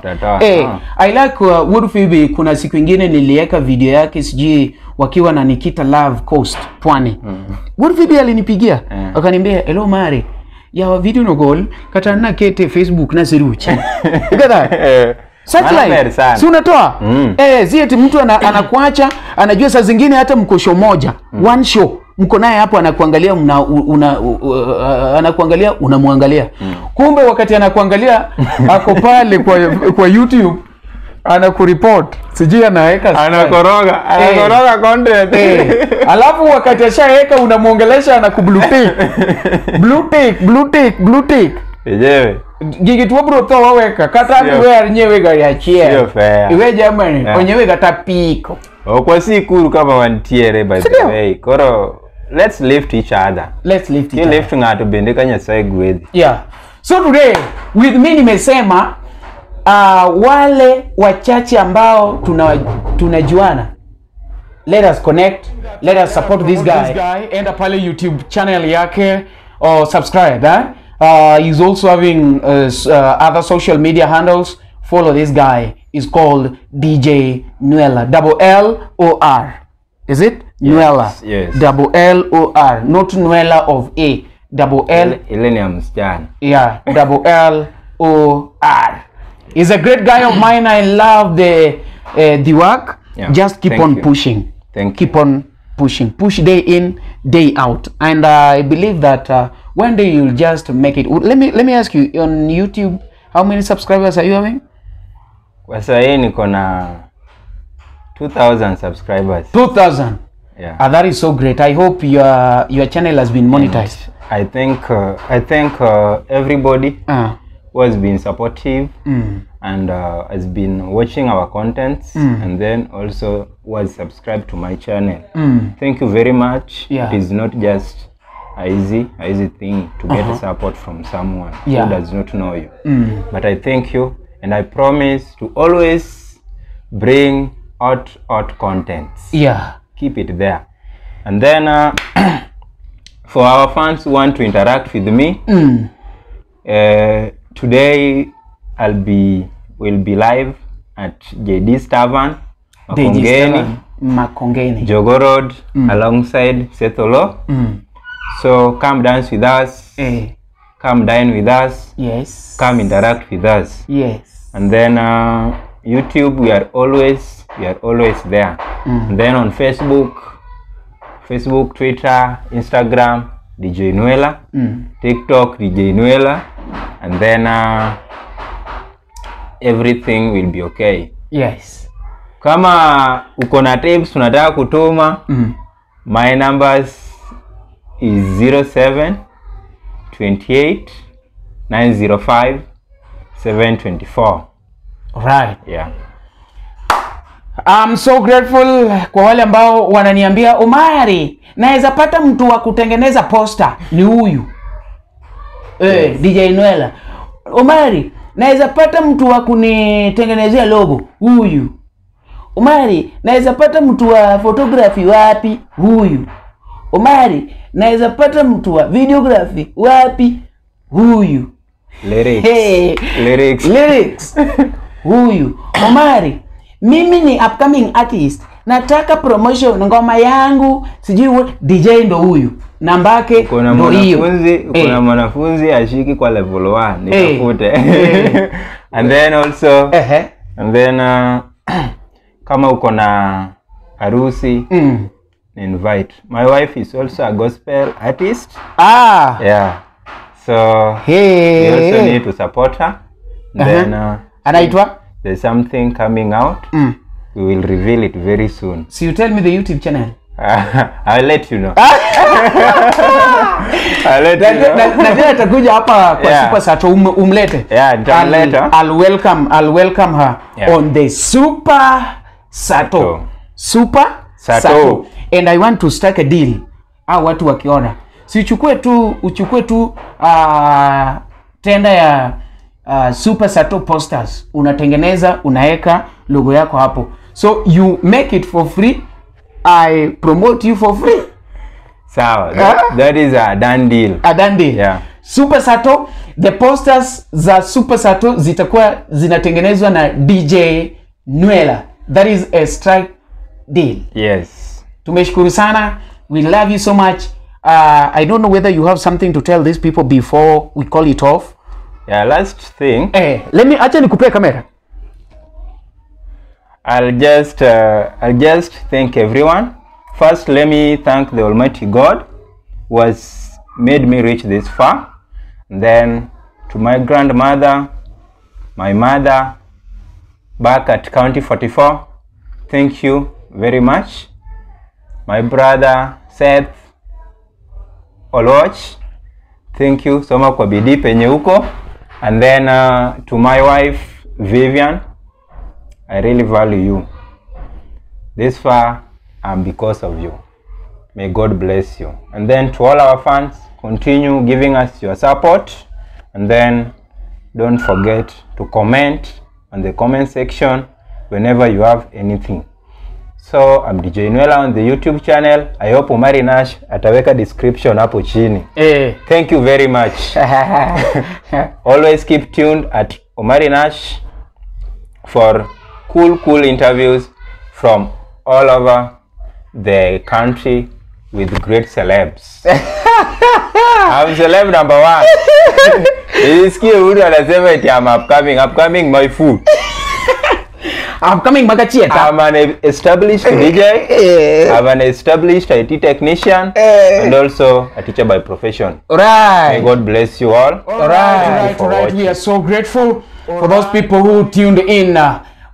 [SPEAKER 2] I like Wuod Phoebe. Kuna siku ingine niliweka video yake sijui wakiwa na Nikita Love Coast Pwani. Wuod Phoebe alinipigia akaniambia, hello Mari, ya video no gol kata na kete Facebook na seruchi. You get that? Such like, si unatoa? Si eti mtu anakuacha, anajua saa zingine hata mko show moja, one show, mko naye hapo anakuangalia, anakuangalia, unamwangalia. Kumbe wakati anakuangalia ako pale kwa YouTube Anakureport, sijui anaweka strike.
[SPEAKER 1] Anakoroga, anakoroga content.
[SPEAKER 2] Eh, alafu wakati ashaweka unamuongelesha anakublue tick. Blue tick, blue tick, blue tick.
[SPEAKER 1] Yenyewe.
[SPEAKER 2] Gigi tuo bro tho waweka kata
[SPEAKER 1] Sio.
[SPEAKER 2] iwe nyewe gari achiel.
[SPEAKER 1] Sio fair.
[SPEAKER 2] Iwe jamani,
[SPEAKER 1] Yeah.
[SPEAKER 2] onyewe kata piko.
[SPEAKER 1] Ok wasikuru kama wantiere by the
[SPEAKER 2] Sindio?
[SPEAKER 1] way. Koro let's lift each other.
[SPEAKER 2] Let's lift it.
[SPEAKER 1] Ki lift ng'ato bende ka Nyasaye gwedhi.
[SPEAKER 2] Yeah. So today with me nimesema wale wachache ambao tunajuana, let us connect, let us support this guy. Enda pale YouTube channel yake or subscribe, eh? He's also having other social media handles. Follow this guy. He's called DJ Nuela. Double L O R. Is it? Nuela.
[SPEAKER 1] Yes.
[SPEAKER 2] Double L O R. Not Nuela of A. Double L.
[SPEAKER 1] Ile ni ya msichana.
[SPEAKER 2] Yeah, double L O R. He's a great guy of mine. I love the work.
[SPEAKER 1] Yeah,
[SPEAKER 2] Just keep
[SPEAKER 1] thank
[SPEAKER 2] on
[SPEAKER 1] you.
[SPEAKER 2] pushing.
[SPEAKER 1] Thank
[SPEAKER 2] Keep on pushing. Push day in, day out. And I believe that one day you'll just make it. Let me ask you, on YouTube, how many subscribers are you having?
[SPEAKER 1] Kwa saa hii niko na 2000 subscribers.
[SPEAKER 2] 2000.
[SPEAKER 1] Yeah.
[SPEAKER 2] Ah, that is so great. I hope your channel has been monetized.
[SPEAKER 1] I think everybody who has been supportive and has been watching our contents and then also was subscribed to my channel. Thank you very much.
[SPEAKER 2] Yeah.
[SPEAKER 1] It is not just a easy thing to get support from someone who does not know you. But I thank you and I promise to always bring out contents. Keep it there. And then for our fans who want to interact with me, today I'll be will be live at JD's Tavern, Makongeni,
[SPEAKER 2] Makongeni.
[SPEAKER 1] Jogoo Road, alongside Setholo. So come dance with us, come dine with us, come interact with us. And then YouTube, we are always there. And then on Facebook, Twitter, Instagram, DJ Nuela, TikTok, DJ Nuela, and then everything will be okay. Kama uko na tips unataka kutuma, my numbers is 07 28 905 724.
[SPEAKER 2] Right.
[SPEAKER 1] Yeah.
[SPEAKER 2] I'm so grateful kwa wale ambao wananiambia, "Omari, naweza pata mtu wa kutengeneza poster ni huyu." Eh, DJ Nuela. "Omari, naweza pata mtu wa kunitengenezea logo, huyu. Omari, naweza pata mtu wa photography wapi? Huyu. Omari, naweza pata mtu wa videography wapi? Huyu."
[SPEAKER 1] Lyrics.
[SPEAKER 2] Hey.
[SPEAKER 1] Lyrics.
[SPEAKER 2] Lyrics, huyu. "Omari, mimi ni upcoming artist, nataka promotion ngoma yangu sijui DJ ndo huyu, namba yake
[SPEAKER 1] Kuna
[SPEAKER 2] ndo hiyo."
[SPEAKER 1] mwanafunzi, kuna mwanafunzi ashiki kwa level 1, nitafute. And then also and then kama uko na harusi, invite. My wife is also a gospel artist. Yeah. So
[SPEAKER 2] Hey.
[SPEAKER 1] we also need to support her. Then
[SPEAKER 2] Anaitwa?
[SPEAKER 1] There's something coming out. We will reveal it very soon.
[SPEAKER 2] So you tell me the YouTube channel.
[SPEAKER 1] I'll let you know. I'll let you know.
[SPEAKER 2] Na tena atakuja hapa kwa
[SPEAKER 1] Yeah.
[SPEAKER 2] Super Sato, umlete.
[SPEAKER 1] Yeah, nitamleta.
[SPEAKER 2] I'll welcome her on the Super Sato.
[SPEAKER 1] Sato.
[SPEAKER 2] Super
[SPEAKER 1] Sato.
[SPEAKER 2] And I want to strike a deal. Au watu wakiona, si uchukue tu tenda ya Super Sato posters, unatengeneza, unaweka logo yako hapo. So you make it for free, I promote you for free.
[SPEAKER 1] Sawa. That is a done deal.
[SPEAKER 2] A done deal.
[SPEAKER 1] Yeah.
[SPEAKER 2] Super Sato, the posters za Super Sato zitakuwa zinatengenezwa na DJ Nuela. That is a strike deal.
[SPEAKER 1] Yes.
[SPEAKER 2] Tumeshukuru sana. We love you so much. I don't know whether you have something to tell these people before we call it off.
[SPEAKER 1] Yeah, last thing.
[SPEAKER 2] Eh, let me, acha nikupee kamera.
[SPEAKER 1] I'll just thank everyone. First, let me thank the Almighty God who has made me reach this far. And then to my grandmother, my mother, back at County 44, thank you very much. My brother Seth Oluoch, thank you. Soma kwa bidii penye uko. And then to my wife Vivian, I really value you. This far, I'm because of you. May God bless you. And then to all our fans, continue giving us your support. And then don't forget to comment on the comment section whenever you have anything. So I'm DJ Nuella on the YouTube channel. I hope Omari Nash ataweka description hapo chini. Thank you very much. Always keep tuned at Omari Nash for cool interviews from all over the country with great celebs. I'm celeb number 1. Isikie mtu anasema eti I'm upcoming my food.
[SPEAKER 2] Upcoming magachieta.
[SPEAKER 1] I'm an established DJ. I'm an established IT technician and also a teacher by profession.
[SPEAKER 2] Right.
[SPEAKER 1] May God bless you all.
[SPEAKER 2] All right. All right. We are so grateful for those people who tuned in.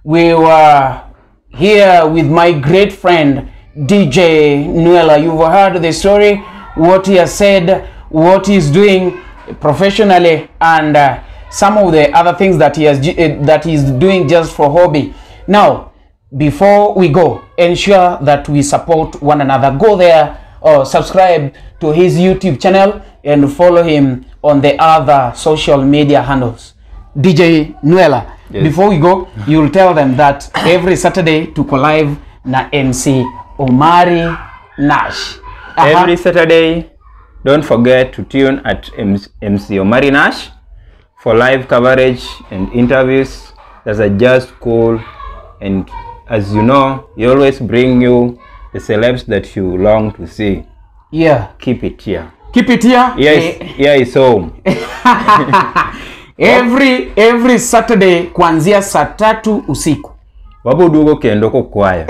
[SPEAKER 2] We were here with my great friend DJ Nuella. You've heard the story, what he has said, what he's doing professionally, and some of the other things that he has that he's doing just for hobby. Now, before we go, ensure that we support one another. Go there or subscribe to his YouTube channel and follow him on the other social media handles. DJ Nuella,
[SPEAKER 1] yes.
[SPEAKER 2] Before we go, you'll tell them that every Saturday tuko live na MC Omari Nash.
[SPEAKER 1] Every Saturday, don't forget to tune at MC Omari Nash for live coverage and interviews that are just cool. And as you know, he always bring you the celebs that you long to see.
[SPEAKER 2] Yeah.
[SPEAKER 1] Keep it here.
[SPEAKER 2] Keep it here.
[SPEAKER 1] Yes, here is home.
[SPEAKER 2] Every Saturday kuanzia saa 3 usiku.
[SPEAKER 1] Wapo dugo kendo kukwaya.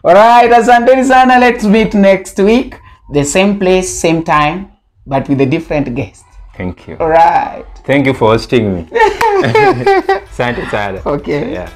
[SPEAKER 2] All right, asanteni sana. Let's meet next week. The same place, same time, but with a different guest.
[SPEAKER 1] Thank you.
[SPEAKER 2] All right.
[SPEAKER 1] Thank you for hosting me. Asante sana.
[SPEAKER 2] Okay.
[SPEAKER 1] Yeah.